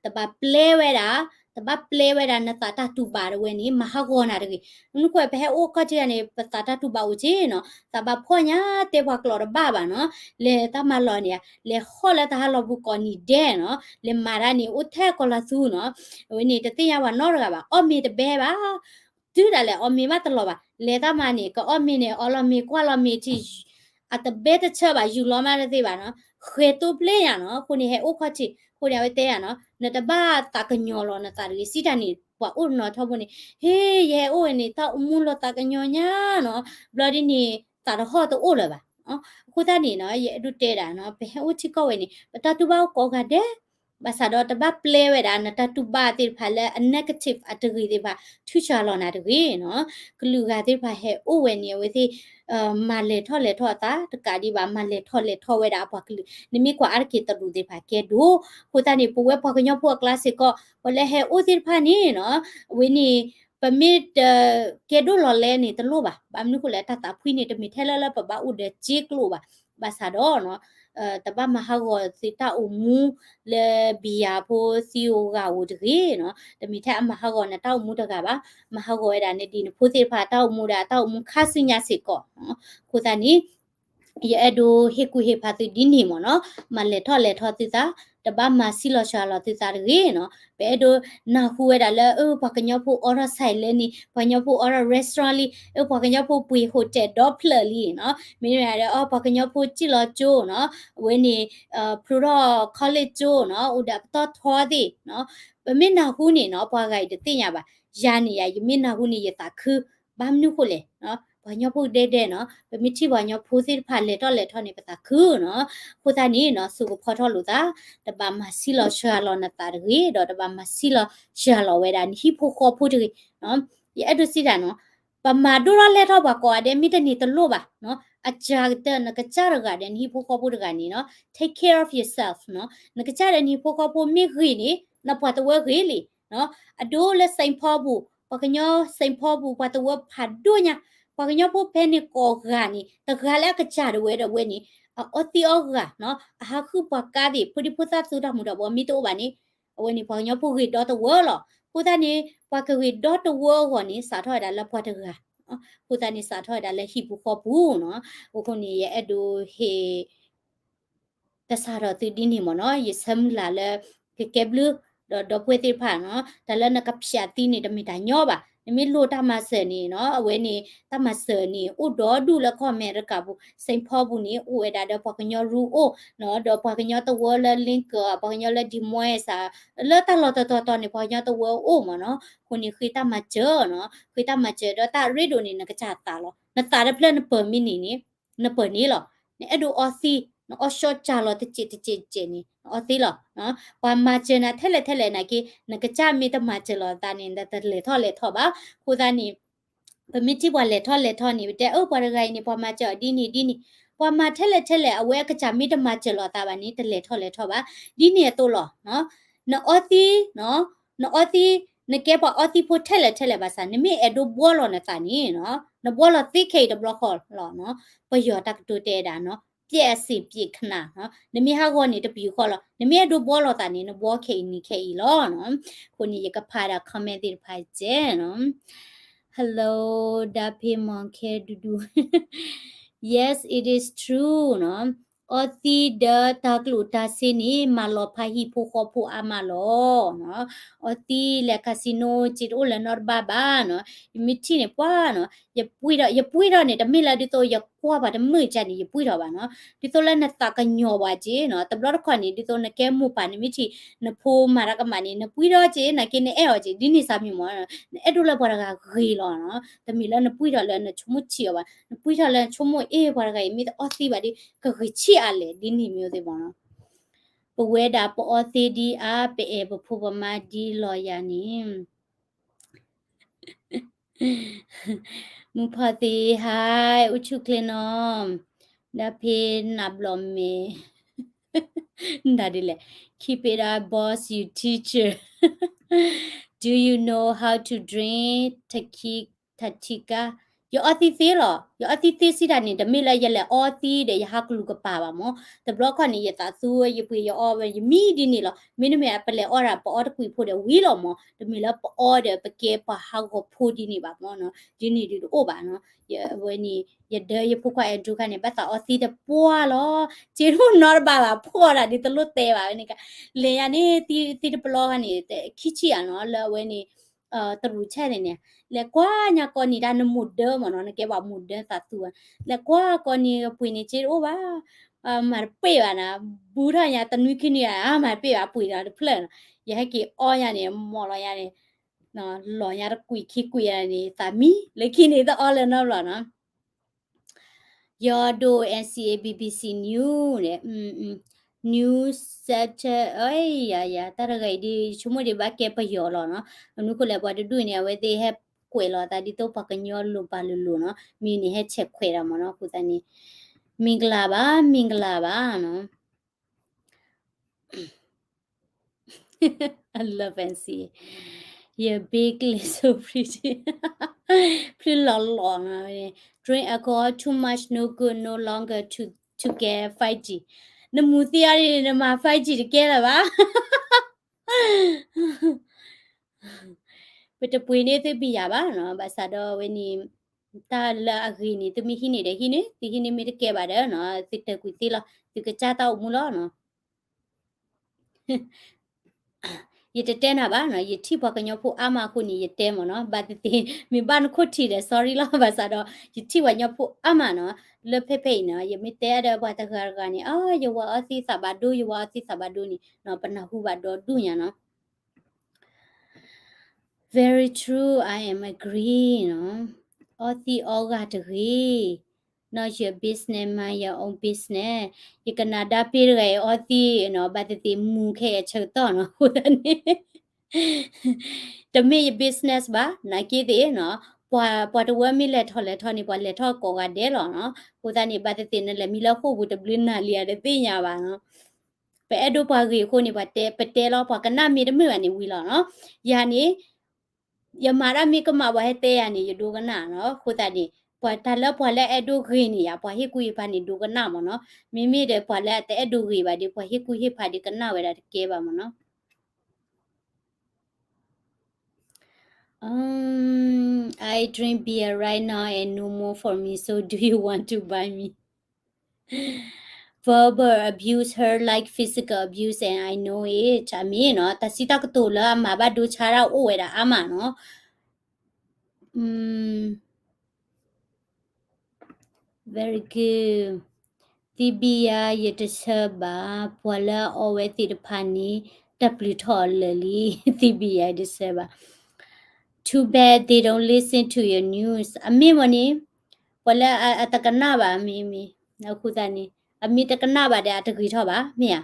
တဘၣ်ပျဲဝဲဒၣ်, တဘၣ်ပျဲဝဲဒၣ်နသးတၢ်တူၢ်ဘၣ်တဝဲန့ၣ် မၤဟးဂီၤနၤတဂ့ၤ. မနုၤဃိ ပဟဲအိၣ်ခီၣ်ထံးဂၤန့ၣ် ပသးတၢ်တူၢ်ဘၣ်အိၣ်က့နီၤ, သးဘၣ်ဖှီၣ်ညါ တဲပှၤကျိာ်တဘၣ်ဘၣ်နီၤ, လဲၤတၢ်မၤလီၢ်န့ၣ် လဲၤဟီၣ်လၢတၢ်ဟးလီၢ်ပူၤကိးနံၤဒဲးနီၤ, လဲၤမၤတၢ်န့ၣ် အိၣ်ထဲကီၢ်လီၤသူနီၤ, အဝဲန့ၣ် တသ့ၣ်ညါပှၤနီတဂၤဘၣ်, အီၣ်မ့ၤတဘဲဘၣ် တုၤဒၣ်လဲာ်အီၣ်မ့ၤမးတလီၤဘၣ်, လဲၤတၢ်မၤန့ၣ် ကအီၣ်မ့ၤန့ၣ် အီလီၤမ့ၤကွၢ်လီၤမ့ၤထံ, အတဘဲတဆၢဘၣ် ယူၤလီၤမးတသ့ဘၣ်နီၤ, ဃဲၤတိပျ့ညါနီၤ, အဃိန့ၣ် ဟဲအိၣ်ခီၣ်ထံး, အဃိန့ၣ်အဝဲတဲယၤနီၤ, နတဘၣ်သးကညီၤလီၤနသးတဂ့ၤ, စံးတၢ်န့ၣ် ပှၤအိၣ်နီၤထီဘိန့ၣ်, ဟ့ ယဟဲအိၣ်န့ၣ် တၢ်အိၣ်မူလီၤသးကညီၤညါနီၤ, ဘျီဒ်န့ၣ် သးတဟီၣ်တအိၣ်လၢၤဘၣ်. အဃိသတးန့ၣ်နီၤ ယအဲၣ်ဒိးတဲဒၣ်နီၤ, ပဟဲအိၣ်ထံကီၢ်ဝဲန့ၣ် ပတၢ်တူၢ်ဘၣ်အိၣ်ကိးဂၤဒဲး ဘၣ်ဆၣ်ဒီးတဘၣ်ပျဲဝဲဒၣ် နတၢ်တူၢ်ဘၣ်သ့ၣ်တဖၣ်လၢအ negative အတဂ့ၤသ့ၣ်တဖၣ် ထုးဆှးလီၤနၤတဂ့ၤနီၤ. ကလုာ်ဂၤသ့ၣ်တဖၣ်ဟဲအိၣ်ဝဲန့ၣ် အဝဲသ့ၣ် မၤလဲၤထီၣ်လဲၤထီၣ်အသးတကးဒံးဘၣ် မၤလဲၤထီၣ်လဲၤထီၣ်ဝဲဒၣ်အပှၤကလုာ်, နမ့ၢ်ကွၢ်အါတက့ၢ်တရူးသ့ၣ်တဖၣ်ကဲဒိၣ်. အဃိသတးန့ၣ် ပဝဲပှၤကညီဖိအကျါစ့ၢ်ကီး ပှၤလၢဟဲအိၣ်သ့ၣ်တဖၣ်န့ၣ်နီၤ အဝဲန့ၣ် ပမ့ၢ်တကဲဒိၣ်လီၤလဲၣ်န့ၣ်တလိၣ်ဘၣ်. ဘၣ်မနုၤဃိလဲၣ် တၢ်သးဖှံန့ၣ် တမ့ၢ်ထဲလၢလၢပဘၣ်အိၣ်ဒီးစ့ကျိာ်ဘၣ်. ဘၣ်ဆၣ်ဒီး တဘၣ်မၤဟးဂီၤသုတၢ်အိၣ်မူလၢဘံယၤဖိသံဧိၤဂၤဧိၤတဂ့ၤနီၤ. တမ့ၢ်ထဲအမၤဟးဂီၤနတၢ်အိၣ်မူတဂၤဘၣ်. မၤဟးဂီၤဝဲဒၣ်နဒံၣ်နဖိသ့ၣ်တဖၣ်တၢ်အိၣ်မူဒီးအတၢ်အိၣ်မူခါဆူညါစ့ၢ်ကီး. အဃိသတးန့ၣ် ယအဲၣ်ဒိးဟ့ၣ်ကူၣ်ဟ့ၣ်ဖးသုဒ်န့ၣ်မ့ၢ်နီၤ, မၤလဲၤထီၣ်လဲၤထီသုသး, တဘၣ်မၤဆံးလီၤစှၤလီၤသုသးတဂ့ၤနီၤ. ပအဲၣ်ဒိးနၢ်ဟူဝဲဒၣ်လၢ အၢ ပှၤကညီဖိအိးထီၣ် ဆိုင် လံ, ပှၤကညီဖိအိးထီၣ် restaurant လံ, အၢ ပှၤကညီဖိပှ့ၤ hotel ဒီဖျၢၣ်လံနီၤ. မ့တမ့ၢ်ဒီး အၢ ပှၤကညီဖိစံၣ်လီၤကၠိနီၤ, အဝဲန့ၣ် ဖျိထီၣ် college ကၠိနီၤ, အိၣ်ဒီးအပတီၢ်ထီသ့ၣ်နီၤ. ပမ့ၢ်နၢ်ဟူန့ၣ်နီၤ ပှၤဂၤအံၤတသ့ၣ်ညါဘၣ်. ယၤန့ၣ်ယၤ ယမ့ၢ်နၢ်ဟူန့ၣ် ယသးခု, ဘၣ်မနုၤဃိလဲၣ် ပှၤကညီဖိဒဲဒဲနီၤ, ပမ့ၢ်ထံၣ်ပှၤကညီဖိသ့ၣ်တဖၣ်လဲၤထီၣ်လဲၤထီန့ၣ် ပသးခုနီၤ. အဃိသတးန့ၣ်နီၤ စိကဖီထီၣ်လိာ်သး, တဘၣ်မၤဆံးလီၤစှၤလီၤနသးတဂ့ၤ, ဒီးတဘၣ်မၤဆံးလီၤစှၤလီၤဝဲဒၣ် နဟံၣ်ဖိဃီဖိတဂ့ၤ. ယအဲၣ်ဒိးစံးတၢ်နီၤ, ပမၤဒိၣ်ထီၣ်လဲၢ်ထီၣ်ပှၤကိးဂၤဒဲး မ့ၢ်တန့ၢ်တလိၣ်ဘၣ်. အစှၤကတၢၢ် နကစၢ်တဂၤဒီးနဟံၣ်ဖိဃီဖိတဂၤန့ၣ်နီၤ, take care of yourself နီၤ. နကစၢ်ဒီးနဟံၣ်ဖိဃီဖိမ့ၢ်ဂ့ၤန့ၣ် နပှၤတဝၢဂ့ၤလံ. အဒိလၢ Saint Paul ပူၤ, ပှၤကညီ Saint Paul ပူၤ ပှၤတဝၢဖးဒိၣ်ညါ, ပှၤကညီဖိဖဲန့ၣ်ကိးဂၤန့ၣ် တဂၤလၢအကစၢ်ဒၣ်ဝဲဒီးဝဲန့ၣ် အအီသံးအီဂၤနီၤ, အဟးဃုပှၤကါသ့ၣ် ဖိဒံဖိသၣ်သူတၢ်မူၤတၢ်ဘှီးမ့ၢ်တအိၣ်ဘၣ်န့ၣ်, အဝဲန့ၣ်ပှၤကညီဖိဂ့ၤဒီတဝၢလီၤ. အဃိသတးန့ၣ် ပှၤကဂ့ၤဒီတဝၢအဂီၢ်န့ၣ် စးထီၣ်ဝဲဒၣ်လၢပှၤတဂၤ, အဃိသတးန့ၣ် စးထီၣ်ဝဲဒၣ်လၢဟံၣ်ပူၤဃီပူၤနီၤ. အဃိန့ၣ် ယအဲၣ်ဒိးဟ့ၣ် တၢ်စးထီၣ်သုဒ်န့ၣ်မ့ၢ်နီၤ, ယဆၢမုၢ်လၢ်လၢ ကကဲဘျုး ဒီးဒီပုၢ်ဝဲၢ်သ့ၣ်တဖၣ်နီၤ, တၢ်လၢနကဖျးသံန့ၣ် တမ့ၢ်တၢ်ညီဘၣ်. နမ့ၢ်လိၣ်တၢ်မၤစၢၤန့ၣ်နီၤ, အဝဲန့ၣ် တၢ်မၤစၢၤန့ၣ် အိၣ်ဒီဒူၣ်လၢကီၢ်အမဲရကၤပူၤ, Saint Paul ပူၤန့ၣ် အိၣ်ဝဲဒၣ်ဒီးပှၤကညီရူအိၣ်နီၤ, ဒီးပှၤကညီတဝၢလၢ Lincoln ပှၤကညီလၢ Des Moines လၢတၢ်လီၢ်တတီၤတီၤန့ၣ် ပှၤကညီတဝၢအိၣ်မ့ၢ်နီၤ. အဃိန့ၣ် ဃ့တၢ်မၤစၢၤနီၤ, ဃ့တၢ်မၤစၢၤဒီးတၢ်ရ့ဒိၣ်န့ၣ် နကစၢ်သးလီၤ. နသးတဖျၢၣ်နပၢၤမ့ၢ်န့ၣ်န့ၣ် နပၢၤန့ၣ်လီၤ. နအဲၣ်ဒိးအီသံး, နအီၣ်ဆှီၣ်ကၢ်လီၤတစဲးတစဲးတစဲးန့ၣ် နအီသံးလီၤ. ပှၤမၤစၢၤနၤထဲလဲၣ်ထဲလဲၣ်နာ်က့ နကစၢ်မ့ၢ်တမၤစၢၤလီၤသးန့ၣ် နတလဲၤထီၣ်လဲၤထီဘၣ်. အဃိသတးန့ၣ် ပမ့ၢ်ထံၣ်ပှၤလဲၤထီၣ်လဲၤထီန့ၣ် ပတဲအၢ ပှၤတဂၤအံၤန့ၣ် ပှၤမၤစၢၤအီၤဒ်န့ၣ်ဒ်န့ၣ်, ပှၤမၤထဲလဲၣ်ထဲလဲၣ် အဝဲအကစၢ်မ့ၢ်တမၤစၢၤလီၤသးဘၣ်န့ၣ် တလဲၤထီၣ်လဲၤထီဘၣ်. ဒ်န့ၣ်အသိးလီၤ. နအီသံး, နအီသံး, နကဲပှၤအီသံးဖိထဲလဲၣ်ထဲလဲၣ်ဘၣ်ဆၣ် နမ့ၢ်အဲၣ်ဒိးဘှီလီၤနသးန့ၣ် နဘှီလီၤသ့ခဲအံၤတဘျီဃီလီၤ. ပယီၤတၢ်ကတိၤတဲဒၣ်နီၤ, ပျဲအစ့ပျဲခနၣ်, နမ့ၢ်ဟးဂီၤန့ၣ် တပယူာ်ဃီလီၤ. နမ့ၢ်အဲၣ်ဒိးဘှီလီၤသးန့ၣ် နဘှီခဲအံၤန့ၣ်ခဲအံၤလီၤ. အဃိန့ၣ် ယကဖးဒၣ် comment သ့ၣ်တဖၣ်ကဲနီၤ. Hello, ဒါဖ့မွန်ခဲဒူဒူ. Yes, it is true နီၤ. အီသံးဒီးတၢ်ကျိၣ်တၢ်စ့န့ၣ် မၤလီၤဖးဟံၣ်ဖိဃီဖိအါမးလီၤ. အီသံးလဲၤ casino စ့တအိၣ်လၢၤနီတဘ့ၣ်ဘၣ်နီၤ. ယမ့ၢ်ထံၣ်န့ၣ်ပှၤနီၤ, ယပှံၢ်ထီၣ်, ယပှံၢ်ထီၣ်န့ၣ် တမ့ၢ်လၢဒ်သိးယကွၢ်ပှၤတမုာ်ကန့ၣ် ယပှံၢ်ထီၣ်ဘၣ်နီၤ. ဒ်သိးလၢနသးကညီၤပှၤက့နီၤ. တဘျီတခီၣ်န့ၣ် ဒ်သိးနကဲမိၢ်ပၢ် နမ့ၢ်ထံၣ်နဖိမၤတၢ်ကမၣ်န့ၣ် နပှံၢ်ထီၣ်က့ နာ်က့နအဲၣ်အီၤက့ ဒ်န့ၣ်စၢ်မ့ၢ်မ့ၢ်, နအဲၣ်ဒိးလၢပှၤတဂၤဂ့ၤလီၤနီၤ. တမ့ၢ်လၢနပှံၢ်ထီၣ်လၢနဆိကမိၣ်ဆံးအီၤဘၣ်, နပှံၢ်ထီၣ်လၢနဆိကမိၣ် အ့ၣ် ပှၤတဂၤအံၤမ့ၢ်တအီသံးဘၣ်ဒီး ကဂ့ၤဆံးအါလဲၣ် ဒ်န့ၣ်မ့ၢ်သ့ၣ်မ့ၢ်နီၤ. ပဝဲဒၣ်ပအီသံးဒ်အါ ပအဲၣ်ပဖိပမါဒ်လီၤယၤန့ၣ် မုၢ်ဖီသံး hi, အိၣ်ဆူၣ်ချ့နီၤ, ဒီးဖ့နးဘျီမဲာ်, ဒ်လဲၣ်, keep it up boss, you teacher, do you know how to drink tequila? ထးထံကါ, ယအီသံးသ့လီၤ. ယအီသံးသ့စံးတၢ်န့ၣ် တမ့ၢ်လၢယလဲၤအီသံးဒီးယဟးကလူးကပၤဘၣ်မၢ်. တဘျီခီန့ၣ် ယသးသူ ယပှ့ၤယအီဝဲ ယမံဒ်န့ၣ်လီၤ. မ့တမ့ၢ်ပလဲၤအီဒၣ် ပအီတကွံာ်ဖိဒီးဝံၤလီၤမၢ်. တမ့ၢ်လၢပအီဒီးပကဲပှၤဟးဂီၤဖိဒ်န့ၣ်ဘၣ်မၢ်နီၤ. ဒ်န့ၣ်ဒ်တအိၣ်ဘၣ်နီၤ. ယဝဲန့ၣ် ယဒၢယဖိခွါ Andrew ခါန့ၣ် ဘၣ်သးအီသံးတပှၢ်လီၤ. စ့တအိၣ်နီတဘၣ်ဘၣ် ဖှီၣ်ဒၣ်ဒ်သိးလိၣ်တဲဘၣ်ဝဲန့ၣ်ကါ. လဲၤယၤန့ၣ် သံတပျီခါန့ၣ် ခံဆံဧါနီၤ လၢအဝဲန့ၣ် တရူးဆဲန့ၣ်န့ၣ် လဲၤကွၢ်ညါကိးနံၤဒၣ် နမိၢ်ဒၢမၢ်နီၤ နကဲပှၤမိၢ်ဒၢသးသူဧါ. လဲၤကွၢ်ကိးနံၤပှ့ၤန့ၣ် စ့တအိၣ်ဘၣ်, မၤတပှ့ၤဘၣ်နီၤ, ဘူးထီၣ်ညါတနွံခံနံၤဧါ မၤတပှ့ၤဘၣ် ပှ့ၤဒီးတဖျၢၣ်နီၤ. ယဟဲက့ၤအီညါန့ၣ် မီၢ်လီၤညါန့ၣ် လီၤညါတကွံာ်ခံကွံာ်န့ၣ် သးမံ လၢခံန့ၣ်တအီလၢၤနီတဘျီနီၤ. ယီၤဒိၣ် N C A B B C News န့ၣ် News Center ယၤယၤ တၢ်တဂၤအံၤဒ် ယဆိကမိၣ်ဒ်ဘၣ်ကဲပယီၤလီၤနီၤ. အနုခိၣ်လဲၤပှၤတဒူၣ်န့ၣ် အဝဲသ့ၣ်ဟဲကွဲးလီၤသးဒ်သိးပှၤကညီလိၤပာ်လိၤလိၤနီၤ. မ့ၢ်န့ၣ်ဟဲဆဲးခွဲးတၢ်မၢ်နီၤ. အဃိသတးန့ၣ် မင်္ဂလာပါ မင်္ဂလာပါနီၤ. I love N C A. Your big lips so pretty. ဖျုလီၤလီၤနီၤ. Drink alcohol too much, no good, no longer to, to get five G. နမူၤသံအီၤန့ၣ် နမၤ five G တကဲလၢၤဘၣ်. ပတပှ့ၤန့ၢ်သုဘံယၤဘၣ်နီၤ, ဘၣ်ဆၣ်ဒီးဝဲန့ၣ် တၢ်လၢအဂ့ၤန့ၣ် သုမ့ၢ်ဟံးန့ၢ်ဒီးဟံးန့ၢ်, သုဟံးန့ၢ်မ့ၢ်တကဲဘၣ်ဒီးနီၤ, သုတၢာ်ကွံာ်သ့လီၤ, သုကစၢ်တၢ်အိၣ်မူလီၤနီၤ. ယတတဲနၤဘၣ်နီၤ, ယထံၣ်ပှၤကညီဖိအါမးအဃိန့ၣ် ယတဲမၢ်နီၤ, ဘၣ်သ့ၣ်သ့ၣ် မ့ၢ်ဘၣ်နခိၣ်ထံးဒီး sorry လီၤ, ဘၣ်ဆၣ်ဒီး ယထံၣ်ပှၤကညီဖိအါမးနီၤ, လၢဖဲဖဲအံၤနီၤ, ယမ့ၢ်တဲဒီးပှၤတဂၤတဂၤန့ၣ် အၢ ယဝၤအီသံးသးဘၣ်ဒိ, ယဝၤအီသံးသးဘၣ်ဒိန့ၣ်နီၤ, ပနၢ်ဟူဘၣ်ဒီဒူၣ်ညါနီၤ. Very true, I am agree နီၤ, အီသံးအီဂၤတဂ့ၤ, not your business, mind your own business. ယကနၣ်ဒါပ့တဂၤအံၤအီသံးနီၤ, ဘၣ်သ့ၣ်သ့ၣ်မူၤခဲအံၤအဆၢကတီၢ်နီၤ, အဃိသတးန့ၣ် တမ့ၢ်ယ business ဘၣ်, နာ်က့သ့ၣ်နီၤ, ပှၤတဝၢမ့ၢ်လဲၤထီၣ်လဲၤထီၣ်န့ၣ် ပှၤလဲၤထီၣ်ကိးဂၤဒဲးလီၤနီၤ, အဃိသတးန့ၣ် ဘၣ်သ့ၣ်သ့ၣ်နလဲၤမံလၢဃိာ်ပူၤတဘျုးနၤလံဧါတသ့ၣ်ညါဘၣ်နီၤ. ပအဲၣ်ဒိးပှၤဂ့ၤအဃိန့ၣ် ပှၤတဲ ပတဲလီၤ, ပှၤကနၣ်မ့ၢ်တမုာ်ဘၣ်န့ၣ်ဝံၤလီၤနီၤ. ယၤန့ၣ် ယမၤတၢ်မ့ၢ်ကမၣ်ပှၤဟဲတဲယၤန့ၣ် ယဒိကနၣ်နီၤ, အဃိသတးန့ၣ် ပှၤတၢ်လၢပှၤလၢအအဲၣ်ဒိးဂ့ၤန့ၣ်ယၤ ပှၤဟ့ၣ်ကူၣ်ဟ့ၣ်ဖးန့ၣ်ဒိကနၣ်မၢ်နီၤ, မ့မ့ၢ်ဒီးပှၤလၢအတအဲၣ်ဒိးဂ့ၤဘၣ်ဒီး ပှၤဟ့ၣ်ကူၣ်ဟ့ၣ်ဖးဒီးကနၣ်ဝဲဒၣ်တကဲဘၣ်မၢ်နီၤ. Um, I drink beer right now and no more for me, so do you want to buy me? Verbal abuse hurt like physical abuse and I know it. အမ့ၢ်နီၤ, တၢ်စံးတၢ်ကတိၤလၢအမၤဘၣ်ဒိဆါတၢ်အိၣ်ဝဲဒၣ်အါမးနီၤ. Very good. သံဘံယၤ ယတဆၢဘၣ်, ပှၤလၢအအီဝဲသ့ၣ်တဖၣ်န့ၣ် တၢ်ပျုၤထီၣ်အီၤလၢာ်လံ, သံဘံယၤ ယတဆၢဘၣ်. Too bad they don't listen to your news. အမ့ၢ်မ့ၢ်န့ၣ် ပှၤလၢအတကနၣ်ဘၣ်မ့ၢ်မ့ၢ်, အဃိသတးန့ၣ် အမ့ၢ်တကနၣ်ဘၣ်ဒီး အတဂ့ၤထီၣ်ဘၣ် မ့ၢ်ဧါ.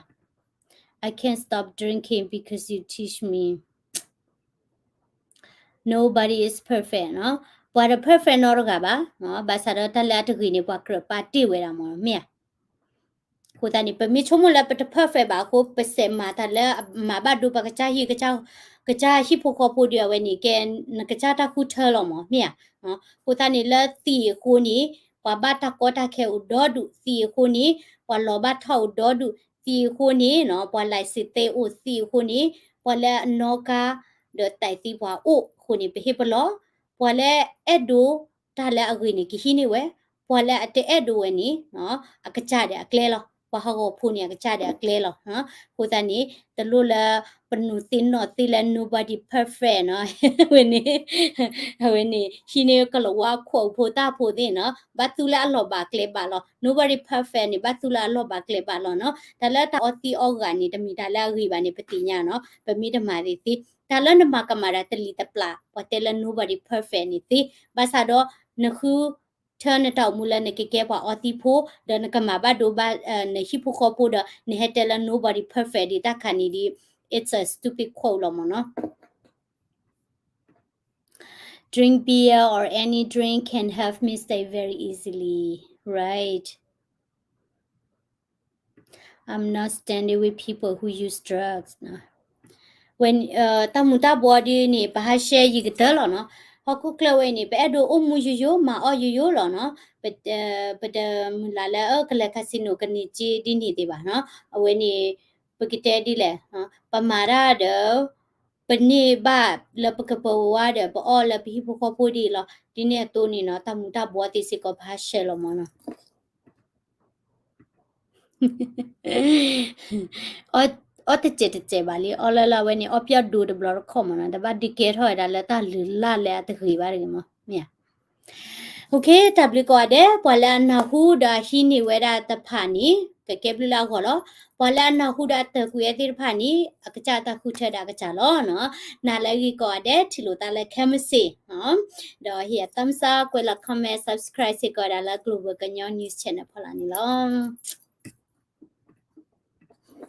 I can't stop drinking because you teach me. Nobody is perfect နီၤ, ပှၤတ perfect နီတဂၤဘၣ်, ဘၣ်ဆၣ်ဒီးတၢ်လၢအတဂ့ၤန့ၣ် ပှၤကြၢးပာ်တ့ၢ်ဝဲဒၣ်မၢ် မ့ၢ်ဧါ. အဃိသတးန့ၣ် ပမ့ၢ်ဆိကမိၣ်လၢပတ perfect ဘၣ်အဃိ ပစဲးမၤတၢ်လၢမၤဘၣ်ဒိပှၤကစၢ်ဟံၣ်, ကစၢ်ဟံၣ်ဖိဃီဖိဒီး အဝဲန့ၣ်ကဲ နကစၢ်တၢ်ဃုထၢလီၤမၢ် မ့ၢ်ဧါ. အဃိသတးန့ၣ် လၢသံးအဃိန့ၣ် ပှၤဘၣ်တၢ်ကီတၢ်ခဲအိၣ်ဒီဒူၣ်, သံးအဃိန့ၣ် ပှၤလီၤဘၣ်ထီၣ်အိၣ်ဒီဒူၣ်, သံးအဃိန့ၣ် ပှၤ license သ့အိၣ်, သံးအဃိန့ၣ် ပှၤလၢအနီၣ်ကါဒီးတၢ်သံပှၤအိၣ်အဃိန့ၣ် ပဟ့ၣ်ပလီၢ်, ပှၤလၢအဲၣ်ဒိးတၢ်လၢအဂ့ၤန့ၣ် ကဟံးန့ၢ်ဝဲ, ပှၤလၢအတအဲၣ်ဒိးဝဲန့ၣ် အကစၢ်ဒီးအကျဲလီၤ, ပှၤဟးဂီၤဖိန့ၣ် အကစၢ်ဒီးအကျဲလီၤ. အဃိသတးန့ၣ် တလိၣ်လၢပနုာ်သ့နီၣ်သ့လၢ nobody perfect နီၤ, ဝဲန့ၣ် အဝဲန့ၣ် ဟံးန့ၢ်ကလၤဝါခိၣ်ဖိတၢ်ဖိသ့ၣ်နီၤ, ဘၣ်သူလၢအလီၢ်ဘၣ်ကျဲဘၣ်လီၤ, nobody perfect န့ၣ် ဘၣ်သူလၢအလီၢ်ဘၣ်ကျဲဘၣ်လီၤနီၤ. တၢ်လၢတၢ်အီသံးအီဂၤန့ၣ် တမ့ၢ်တၢ်လၢအဂ့ၤဘၣ်န့ၣ် ပသ့ၣ်ညါနီၤ, ပမ့ၢ်တမၤသ့ၣ်သ့, တၢ်လၢနမၤကမၣ်တၢ်တလံၤတပျၢ် ပှၤတဲလၢ nobody perfect န့ၣ်သ့, ဘၣ်ဆၣ်ဒီး နဃု ထၢနတၢ်အိၣ်မူလၢနကကဲပှၤအီသံးဖိ, ဒီးနကမၤဘၣ်ဒိဘၣ် နဟံၣ်ဖိဃီဖိဒီး နဟဲတဲလၢ nobody perfect ဒ်တၢ်ခါန့ၣ်ဒ် it's a stupid quote လီၤမၢ်နီၤ. Drink beer or any drink can help me stay very easily, right? I'm not standing with people who use drugs နီၤ. ဝဲ တၢ်မူၤတၢ်ဘှီဒ်န့ၣ် ပဟးရှဲယံာ်ကတၢၢ်လီၤနီၤ. ဟီၣ်ခိၣ်ချၢဝဲအံၤန့ၣ် ပအဲၣ်ဒိးအိၣ်မူယိယိ မၤအီၣ်ယိယိလီၤနီၤ. ပ ပတမုၢ်လၢ်လၢ အၢ ကလဲၤ casino ကန့ၢ်စ့ဒ်န့ၣ်သ့ဘၣ်နီၤ. အဝဲန့ၣ် ပကတဲဒ်လဲၣ်, ပမၤတၢ်ဒီး ပန့ၢ်ဘၣ်လၢပကပဝဲဒီး ပအီၣ်လၢပဟံၣ်ဖိဃီဖိဒ်အံၤလီၤ. ဒ်န့ၣ်အသိးန့ၣ်နီၤ တၢ်မူၤတၢ်ဘှီးသ့စ့ၢ်ကီး ဘၣ်ရှဲလီၤမၢ်နီၤ. အီၣ်တစဲးတစဲးဘၣ်လံ, အီၣ်လၢလၢအဝဲန့ၣ် အီၣ်ပျီၣ်ဒိတဘျီတခီၣ်မၢ်နီၤ, တဘၣ်ဒုးကဲထီၣ်ဝဲဒၣ်လၢတၢ်လုၢ်လၢ်လၢအတဂ့ၤဘၣ်တဂ့ၤမၢ်, မ့ၢ်ဧါ. တၢ်ဘျုးကိးဂၤဒဲး, ပှၤလၢအနၢ်ဟူဒီးအဟံးန့ၢ်ဝဲဒၣ်တဖၣ်န့ၣ် ကကဲဘျုးလၢအဂီၢ်လီၤ. ပှၤလၢအနၢ်ဟူဒီးအတၢၢ်ကွံာ်ဝဲသ့ၣ်တဖၣ်န့ၣ် အကစၢ်တၢ်ဃုထၢဒီးအကစၢ်လီၤနီၤ. နၤလၢအဂ့ၤကိးဂၤဒဲး ထံၣ်လိာ်သးလၢခဲမုၢ်ဆ့ၣ်, ဒီးဟ့ၣ် thumbs up, ကွဲးလီၤ comment, subscribe စ့ၢ်ကီးဝဲဒၣ်လၢ Global ကညီ News Channel ဖီလာ်န့ၣ်လီၤ.